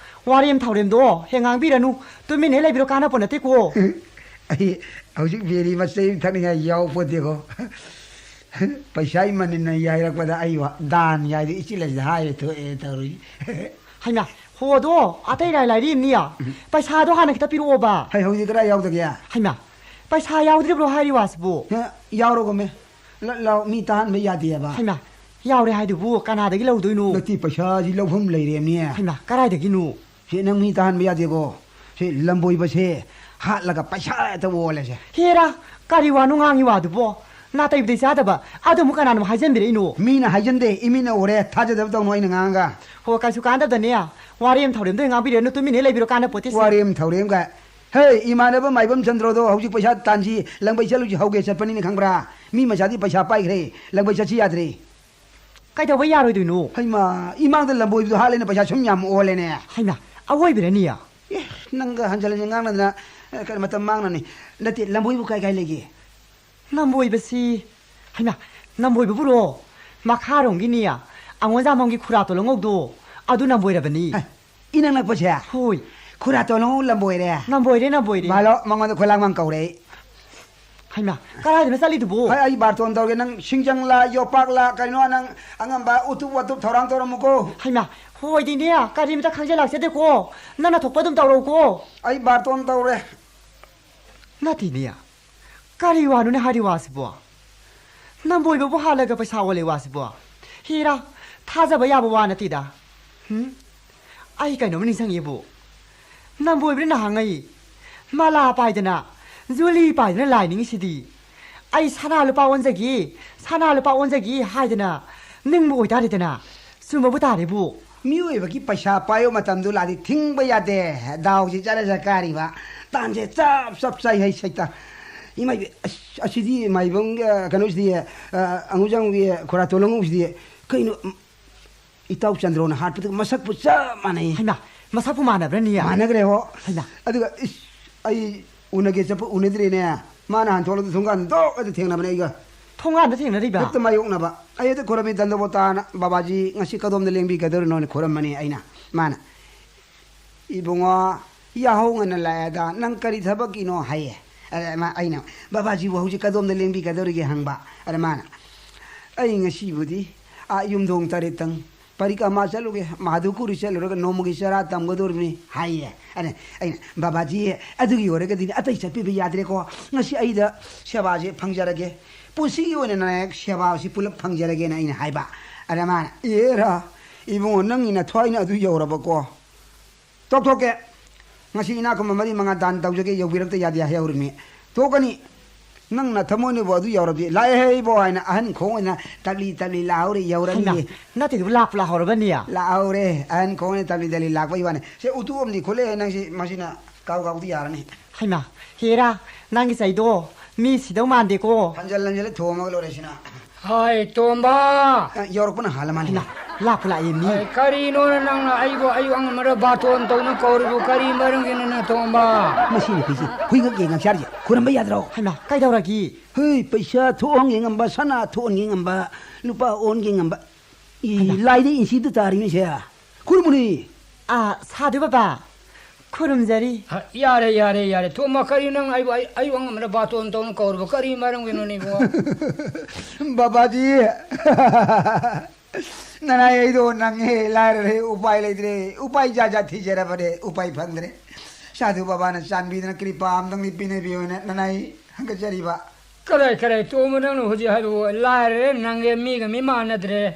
ꯋꯥꯔꯦꯝ ꯊꯧꯔꯦꯝꯗꯣ ꯍꯦꯛ ꯉꯥꯡꯕꯤꯔꯅꯨ꯫ ꯇꯨꯃꯤꯟꯅ ꯍꯦꯛ ꯂꯩꯕꯤꯔꯣ, ꯀꯥꯟꯅꯄꯣꯠ ꯅꯠꯇꯦꯀꯣ꯫ ꯑꯩ ꯍꯧꯖꯤꯛ ꯕꯦꯔꯤ ꯃꯆꯩ ꯑꯃ ꯊꯛꯅꯤꯡꯉꯥꯏ ꯌꯥꯎꯄꯣꯠꯇꯦꯀꯣ꯫ ꯄꯩꯁꯥꯒꯤ ꯃꯅꯤꯟꯅ ꯌꯥꯏꯔꯛꯄꯗ ꯑꯩ ꯋꯥ-, ꯗꯥꯟ ꯌꯥꯏꯗꯨ ꯏꯆꯤꯜ ꯑꯁꯤꯗ ꯍꯥꯏꯔꯦ ꯊꯣꯛꯑꯦ ꯇꯧꯔꯤ꯫ ꯍꯩꯃꯥ, ꯍꯣꯗꯣ, ꯑꯇꯩ ꯂꯥꯏ ꯂꯥꯏꯔꯤ ꯑꯃꯅꯤ꯫ ꯎꯝ꯫ ꯄꯩꯁꯥꯗꯣ ꯍꯥꯟꯅ ꯈꯤꯇ ꯄꯤꯔꯛꯑꯣꯕ꯫ ꯍꯩ, ꯍꯧꯖꯤꯛ ꯀꯗꯥꯏ ꯌꯥꯎꯗꯒꯦ? ꯍꯩꯃꯥ, ꯄꯩꯁꯥ ꯌꯥꯎꯗ꯭ꯔꯤꯕ꯭ꯔꯣ ꯍꯥꯏꯔꯤ ꯋꯥꯁꯤꯕꯨ? ꯍꯦ, ꯌꯥꯎꯔꯒꯨꯝꯃꯦ꯫ ꯂꯠ ꯂꯥꯎ, ꯃꯤ ꯇꯥꯍꯟꯕ ꯌꯥꯗꯦꯕ꯫ ꯍꯩꯃꯥ, ꯌꯥꯎꯔꯦ ꯍꯥꯏꯗꯨꯕꯨ ꯀꯅꯥꯗꯒꯤ ꯂꯧꯗꯣꯏꯅꯣ? ꯅꯠꯇꯦ, ꯄꯩꯁꯥꯁꯤ ꯂꯧꯐꯝ ꯂꯩꯔꯦꯝꯅꯦ꯫ ꯍꯩꯃꯥ, ꯀꯗꯥꯏꯗꯒꯤꯅꯣ? ꯁꯤ ꯅꯪ ꯃꯤ ꯇꯥꯍꯟꯕ ꯌꯥꯗꯦꯀꯣ꯫ ꯁꯤ ꯂꯝꯕꯣꯏꯕꯁꯦ ꯍꯥꯠꯂꯒ ꯄꯩꯁꯥ ꯍꯦꯛꯇ ꯑꯣꯜꯂꯁꯦ꯫ ꯍꯦꯔꯥ, ꯀꯔꯤ ꯋꯥꯅꯣ ꯉꯥꯡꯉꯤ ꯋꯥꯗꯨꯕꯣ? ꯅꯥꯇꯩꯕꯨꯗꯤ ꯆꯥꯗꯕ꯫ ꯑꯗꯨ ꯑꯃꯨꯛ ꯀꯅꯥꯅ ꯑꯃꯨꯛ ꯍꯥꯏꯖꯟꯕꯤꯔꯛꯏꯅꯣ? ꯃꯤꯅ ꯍꯥꯏꯖꯟꯗꯦ, ꯏꯃꯤꯠꯅ ꯎꯔꯦ꯫ ꯊꯥꯖꯗꯕ ꯇꯧꯅꯨ ꯑꯩꯅ ꯉꯥꯡꯉꯒ꯫ ꯍꯣ, ꯀꯩꯁꯨ ꯀꯥꯟꯗꯕꯗꯅꯦ꯫ ꯋꯥꯔꯦꯝ ꯊꯧꯔꯦꯝꯗꯣ ꯍꯦꯛ ꯉꯥꯡꯕꯤꯔꯅꯨ, ꯇꯨꯃꯤꯟꯅ ꯍꯦꯛ ꯂꯩꯕꯤꯔꯣ, ꯀꯥꯟꯅꯄꯣꯠꯇꯦꯁꯦ꯫ ꯋꯥꯔꯦꯝ ꯊꯧꯔꯦꯝꯒ꯫ ꯍꯦ, ꯏꯃꯥꯟꯅꯕ ꯃꯥꯏꯕꯝ ꯆꯟꯗ꯭ꯔꯣꯗꯣ ꯍꯧꯖꯤꯛ ꯄꯩꯁꯥ ꯇꯥꯟꯁꯤ, ꯂꯪꯕꯩ ꯆꯠꯂꯨꯁꯤ ꯍꯧꯒꯦ ꯆꯠꯄꯅꯤꯅ ꯈꯪꯕ꯭ꯔꯥ? ꯃꯤ ꯃꯆꯥꯗꯤ ꯄꯩꯁꯥ ꯄꯥꯏꯈ꯭ꯔꯦ, ꯂꯪꯕꯩ ꯆꯠꯁꯤ ꯌꯥꯗ꯭ꯔꯦ꯫ ꯀꯩꯗꯧꯕ ꯌꯥꯔꯣꯏꯗꯣꯏꯅꯣ? ꯍꯩꯃꯥ, ꯏꯃꯥꯡꯗ ꯂꯝꯕꯣꯏꯕꯗꯣ ꯍꯥꯠꯂꯦꯅ ꯄꯩꯁꯥ ꯁꯨꯝ ꯌꯥꯝ ꯑꯣꯜꯂꯦꯅꯦ꯫ ꯍꯩꯃꯥ, ꯑꯋꯣꯏꯕꯤꯔꯅꯤ? ꯑꯦ, ꯅꯪꯒ ꯍꯟꯖꯤꯟ ꯍꯟꯖꯤꯟ ꯉꯥꯡꯅꯗꯅ, ꯑꯦ, ꯀꯔꯤ ꯃꯇꯝ ꯃꯥꯡꯅꯅꯤ? ꯅꯠꯇꯦ, ꯂꯝꯕꯣꯏꯕꯨ ꯀꯥꯏ ꯀꯥꯏ ꯂꯩꯒꯦ? ꯅꯝꯕꯣꯏꯕꯁꯤ, ꯍꯩꯃꯥ, ꯅꯝꯕꯣꯏꯕꯕꯨꯔꯣ? ꯃꯈꯥꯔꯣꯝꯒꯤꯅꯤ, ꯑꯉꯣꯟꯖꯥꯃꯝꯒꯤ ꯈꯨꯔꯥ ꯇꯣꯜꯂꯪꯉꯧꯗꯣ, ꯑꯗꯨ ꯅꯝꯕꯣꯏꯔꯕꯅꯤ꯫ ꯍꯦ, ꯏꯅꯛ ꯅꯛꯄꯁꯦ? ꯍꯣꯏ꯫ ꯈꯨꯔꯥ ꯇꯣꯜꯂꯪꯉꯧ ꯂꯝꯕꯣꯏꯔꯦ? ꯅꯝꯕꯣꯏꯔꯦ, ꯅꯝꯕꯣꯏꯔꯦ꯫ ꯃꯥꯂꯣ, ꯃꯉꯣꯟꯗ ꯈꯣꯏꯂꯥꯡ ꯃꯥꯡ ꯀꯧꯔꯦ ꯑꯩ꯫ ꯍꯩꯃꯥ, ꯀꯗꯥꯏꯗꯅꯣ ꯆꯠꯂꯤꯗꯨꯕꯨ? ꯍꯣꯏ, ꯑꯩ ꯕꯥꯔꯇꯣꯟ ꯇꯧꯔꯒꯦ꯫ ꯅꯪ ꯁꯤꯡꯖꯪꯂꯥ, ꯌꯣꯄꯥꯛꯂꯥ, ꯀꯩꯅꯣ, ꯅꯪ ꯑꯉꯝꯕ ꯎꯇꯨꯞ ꯋꯥꯇꯨꯞ ꯊꯧꯔꯥꯡ ꯇꯧꯔꯝꯃꯨꯀꯣ꯫ ꯍꯩꯃꯥ, ꯍꯣꯏꯗꯤꯅꯦ, ꯀꯔꯤꯝꯇ ꯈꯪꯖꯜꯂꯛꯆꯗꯦꯀꯣ꯫ ꯅꯪꯅ ꯊꯣꯛꯄ ꯑꯗꯨꯝ ꯇꯧꯔꯛꯎꯀꯣ꯫ ꯑꯩ ꯕꯥꯔꯇꯣꯟ ꯇꯧꯔꯦ꯫ ꯅꯠꯇꯦꯅꯦ, ꯀꯔꯤ ꯋꯥꯅꯣꯅꯦ ꯍꯥꯏꯔꯤ ꯋꯥꯁꯤꯕꯣ? ꯅꯝꯕꯣꯏꯕꯕꯨ ꯍꯥꯜꯂꯒ ꯄꯩꯁꯥ ꯑꯣꯜꯂꯦ ꯋꯥꯁꯤꯕꯣ? ꯍꯦꯔꯥ, ꯊꯥꯖꯕ ꯌꯥꯕ ꯋꯥ ꯅꯠꯇꯦꯗ꯫ ꯍꯨꯝ? ꯑꯩ ꯀꯩꯅꯣꯝ ꯅꯤꯡꯁꯤꯡꯉꯤꯕꯨ꯫ ꯅꯝꯕꯣꯏꯕꯅ ꯅꯍꯥꯟꯉꯩ ꯃꯂꯥ ꯄꯥꯏꯗꯅ, ꯖꯨꯂꯤ ꯄꯥꯏꯗꯅ ꯂꯥꯏ ꯅꯤꯡꯉꯤꯁꯤꯗꯤ꯫ ꯑꯩ ꯁꯅꯥ ꯂꯨꯄꯥ ꯑꯣꯟꯖꯒꯦ, ꯁꯅꯥ ꯂꯨꯄꯥ ꯑꯣꯟꯖꯒꯦ ꯍꯥꯏꯗꯅ ꯅꯤꯡꯕ ꯑꯣꯏꯇꯥꯔꯦꯗꯅ꯫ ꯆꯨꯝꯃꯕꯨ ꯇꯥꯔꯦꯕꯨ꯫ ꯃꯤꯑꯣꯏꯕꯒꯤ ꯄꯩꯁꯥ ꯄꯥꯏꯕ ꯃꯇꯝꯗꯨ ꯂꯥꯛꯑꯗꯤ ꯊꯤꯡꯕ ꯌꯥꯗꯦ꯫ ꯗꯥꯎꯁꯦ ꯆꯠꯂ ꯆꯠ ꯀꯥꯔꯤꯕ꯫ ꯇꯥꯟꯁꯦ ꯆꯞ ꯆꯞ ꯆꯥꯏ ꯍꯩ ꯁꯩꯇ꯫ ꯏꯃꯥꯏ, ꯑꯁ, ꯑꯁꯤꯗꯤ ꯃꯥꯏꯕꯝꯒꯤ, ꯀꯩꯅꯣꯁꯤꯗꯤ, ꯑ, ꯑꯉꯨꯖꯥꯡꯒꯤ ꯈꯣꯔꯥꯇꯣꯟ ꯑꯉꯧꯕꯁꯤꯗꯤ ꯀꯩꯅꯣ, ꯏꯇꯥꯎ ꯆꯟꯗ꯭ꯔꯣꯅ ꯍꯥꯠꯄꯗꯨꯒ ꯃꯁꯛꯄꯨ ꯆꯞ ꯃꯥꯟꯅꯩ꯫ ꯍꯩꯃꯥ, ꯃꯁꯛꯄꯨ ꯃꯥꯟꯅꯕ꯭ꯔꯅꯦ? ꯃꯥꯟꯅꯈ꯭ꯔꯦ ꯍꯣ꯫ ꯍꯩꯃꯥ꯫ ꯑꯗꯨꯒ ꯏꯁ, ꯑꯩ ꯎꯅꯒꯦ ꯆꯠꯄ ꯎꯅꯗ꯭ꯔꯦꯅꯦ꯫ ꯃꯥꯅ ꯍꯥꯟ ꯊꯣꯛꯂꯛꯄꯗ ꯊꯣꯡꯒꯥꯟꯗ ꯗꯣꯛ ꯑꯗꯨ ꯊꯦꯡꯅꯕꯅꯦ ꯑꯩꯒ꯫ ꯊꯣꯡꯒꯥꯟꯗ ꯊꯦꯡꯅꯔꯤꯕ? ꯍꯦꯛꯇ ꯃꯥꯌꯣꯛꯅꯕ꯫ ꯑꯩ ꯑꯗꯨ ꯈꯣꯏꯔꯝꯃꯤ ꯗꯟꯗꯣꯕꯣꯇꯥꯅ, "ꯕꯥꯕꯥꯖꯤ ꯉꯁꯤ ꯀꯗꯣꯝꯗ ꯂꯦꯡꯕꯤꯒꯗꯧꯔꯤꯅꯣꯅ?" ꯈꯣꯏꯔꯝꯕꯅꯦ ꯑꯩꯅ꯫ ꯃꯥꯅ, "ꯏꯕꯨꯡꯉꯣ, ꯌꯥꯍꯧ ꯉꯟꯅ ꯂꯥꯛꯑꯦꯗ, ꯅꯪ ꯀꯔꯤ ꯊꯕꯛꯀꯤꯅꯣ?" ꯍꯥꯏꯌꯦ꯫ ꯑꯗ ꯃꯥ-, ꯑꯩꯅ, "ꯕꯥꯕꯥꯖꯤꯕꯨ ꯍꯧꯖꯤꯛ ꯀꯗꯣꯝꯗ ꯂꯦꯡꯕꯤꯒꯗꯧꯔꯤꯒꯦ?" ꯍꯪꯕ꯫ ꯑꯗ ꯃꯥꯅ, "ꯑꯩ ꯉꯁꯤꯕꯨꯗꯤ ꯑꯥ ꯌꯨꯝꯊꯣꯡ ꯇꯔꯦꯠꯇꯪ ꯄꯔꯤꯀ꯭ꯔꯃꯥ ꯆꯠꯂꯨꯒꯦ, ꯃꯥꯙꯨꯀꯨꯔꯤ ꯆꯠꯂꯨꯔꯒ ꯅꯣꯡꯃꯒꯤ ꯆꯔꯥ ꯇꯝꯒꯗꯧꯔꯤꯕꯅꯤ" ꯍꯥꯏꯌꯦ꯫ ꯑꯗ ꯑꯩꯅ, "ꯕꯥꯕꯥꯖꯤ, ꯑꯗꯨꯒꯤ ꯑꯣꯏꯔꯒꯗꯤ ꯑꯇꯩ ꯆꯠꯄꯤꯕ ꯌꯥꯗ꯭ꯔꯦꯀꯣ, ꯉꯁꯤ ꯑꯩꯗ ꯁꯦꯕꯥꯁꯦ ꯐꯪꯖꯔꯒꯦ, ꯄꯨꯟꯁꯤꯒꯤ ꯑꯣꯏꯅ ꯅꯥꯌꯛ ꯁꯦꯕꯥꯁꯤ ꯄꯨꯂꯞ ꯐꯪꯖꯔꯒꯦꯅ" ꯑꯩꯅ ꯍꯥꯏꯕ꯫ ꯑꯗ ꯃꯥꯅ, "ꯑꯦꯔꯥ, ꯏꯕꯨꯡꯉꯣ, ꯅꯪꯒꯤ ꯅꯊ꯭ꯋꯥꯏꯅ ꯑꯗꯨ ꯌꯧꯔꯕꯀꯣ? ꯇꯣꯛ, ꯊꯣꯛꯀꯦ꯫ ꯉꯁꯤ ꯏꯅꯥꯛ ꯈꯨꯟꯕ ꯃꯔꯤ ꯃꯉꯥ ꯗꯥꯟ ꯇꯧꯖꯒꯦ, ꯌꯧꯕꯤꯔꯛꯇ ꯌꯥꯗꯦ" ꯍꯥꯏꯍꯧꯔꯤꯃꯤ꯫ "ꯊꯣꯛꯀꯅꯤ꯫ ꯅꯪ ꯅꯊꯃꯣꯏꯅꯕꯨ ꯑꯗꯨ ꯌꯧꯔꯕꯗꯤ, ꯂꯥꯛꯑꯦꯍꯦ ꯏꯕꯣ" ꯍꯥꯏꯅ ꯑꯍꯟ ꯈꯣꯡ ꯑꯣꯏꯅ ꯇꯞꯂꯤ ꯇꯞꯂꯤ ꯂꯥꯎꯔꯤ, ꯍꯩꯃꯥ, ꯌꯧꯔꯛꯏꯌꯦ꯫ ꯅꯠꯇꯦꯗꯨꯕꯨ ꯂꯥꯛꯄꯨ ꯂꯥꯛꯍꯧꯔꯕꯅꯤ? ꯂꯥꯛꯍꯧꯔꯦ, ꯑꯍꯟ ꯈꯣꯡ ꯑꯣꯏꯅ ꯇꯞꯂꯤ ꯇꯞꯂꯤ ꯂꯥꯛꯄꯒꯤ ꯋꯥꯅꯤ꯫ ꯁꯦ, ꯎꯇꯨꯞ ꯑꯃꯗꯤ ꯈꯨꯠꯂꯦ ꯅꯪꯁꯤ, ꯃꯁꯤꯅ ꯀꯥꯎ ꯀꯥꯎꯗꯤ ꯌꯥꯔꯅꯤ꯫ ꯍꯩꯃꯥ, ꯍꯦꯔꯥ, ꯅꯪꯒꯤ ꯆꯩꯗꯣ ꯃꯤ ꯁꯤꯗꯧ ꯃꯥꯟꯗꯦꯀꯣ꯫ ꯍꯟꯖꯜ ꯍꯟꯖꯜꯂ ꯊꯣꯝꯃꯒ ꯂꯣꯏꯔꯦ ꯁꯤꯅ꯫ ꯍꯥꯏ, ꯇꯣꯝꯕ! ꯑ, ꯌꯧꯔꯛꯄꯅ ꯍꯥꯜꯂ ꯃꯥꯜꯂꯦ꯫ ꯍꯩꯃꯥ, ꯂꯥꯛꯄꯨ ꯂꯥꯛꯑꯦ ꯃꯤ꯫ ꯍꯥꯏ, ꯀꯔꯤꯅꯣꯅ ꯅꯪꯅ ꯑꯩꯕꯨ ꯑꯌꯨꯛ ꯑꯉꯟꯕꯗ ꯕꯥꯇꯣꯟ ꯇꯧꯅ ꯀꯧꯔꯤꯕꯨ ꯀꯔꯤ ꯃꯔꯝꯒꯤꯅꯣꯅ, ꯇꯣꯝꯕ? ꯃꯁꯤ ꯅꯨꯄꯤꯁꯤ ꯍꯨꯏꯒ ꯌꯦꯡꯉꯛ ꯆꯥꯔꯤꯁꯦ꯫ ꯈꯨꯔꯝꯕ ꯌꯥꯗ꯭ꯔꯣ? ꯍꯩꯃꯥ, ꯀꯩꯗꯧꯔꯒꯦ? ꯍꯩ, ꯄꯩꯁꯥ ꯊꯣꯛꯍꯟꯒꯦ ꯉꯝꯕ, ꯁꯅꯥ ꯊꯣꯛꯍꯟꯒꯦ ꯉꯝꯕ, ꯂꯨꯄꯥ ꯑꯣꯟꯒꯦ ꯉꯝꯕ꯫ ꯏ, ꯍꯩꯃꯥ꯫ ꯂꯥꯏꯗ ꯏꯟꯁꯤꯗ ꯇꯥꯔꯤꯅꯤꯁꯦ꯫ ꯈꯨꯔꯨꯝꯃꯨꯅꯤ꯫ ꯑꯥ, ꯁꯥꯗꯨ ꯕꯕꯥ, ꯈꯨꯔꯨꯝꯖꯔꯤ꯫ ꯍ, ꯌꯥꯔꯦ, ꯌꯥꯔꯦ, ꯌꯥꯔꯦ꯫ ꯊꯣꯝꯕ, ꯀꯔꯤ ꯅꯪ ꯑꯩꯕꯨ, ꯑꯩ, ꯑꯩꯕꯨ ꯑꯉꯝꯕꯅ ꯕꯥꯇꯣꯟ ꯇꯧꯅ ꯀꯧꯔꯕ? ꯀꯔꯤ ꯃꯔꯝꯒꯤꯅꯣꯅꯦ, ꯏꯕꯨꯡꯉꯣ? ꯕꯕꯥꯖꯤ, ꯅꯅꯥꯏ ꯑꯩꯗꯣ ꯅꯪꯉꯦ, ꯂꯥꯏꯔꯔꯦ, ꯎꯄꯥꯏ ꯂꯩꯇ꯭ꯔꯦ꯫ ꯎꯄꯥꯏ ꯖꯥꯠ ꯖꯥꯠ ꯊꯤꯖꯔꯕꯅꯦ, ꯎꯄꯥꯏ ꯐꯪꯗ꯭ꯔꯦ꯫ ꯁꯥꯙꯨ ꯕꯕꯥꯅ ꯆꯥꯟꯕꯤꯗꯨꯅ ꯀ꯭ꯔꯤꯄꯥ ꯑꯝꯇꯪꯗꯤ ꯄꯤꯅꯕꯤꯌꯣꯅ ꯅꯅꯥꯏ ꯍꯪꯒꯠꯆꯔꯤꯕ꯫ ꯀꯗꯥꯏ, ꯀꯗꯥꯏ, ꯇꯣꯝꯕ, ꯅꯪꯅ ꯍꯧꯖꯤꯛ ꯍꯥꯏꯕꯕꯨ ꯂꯥꯏꯔꯔꯦ, ꯅꯪꯒꯦ, ꯃꯤꯒ ꯃꯤ ꯃꯥꯟꯅꯗ꯭ꯔꯦ꯫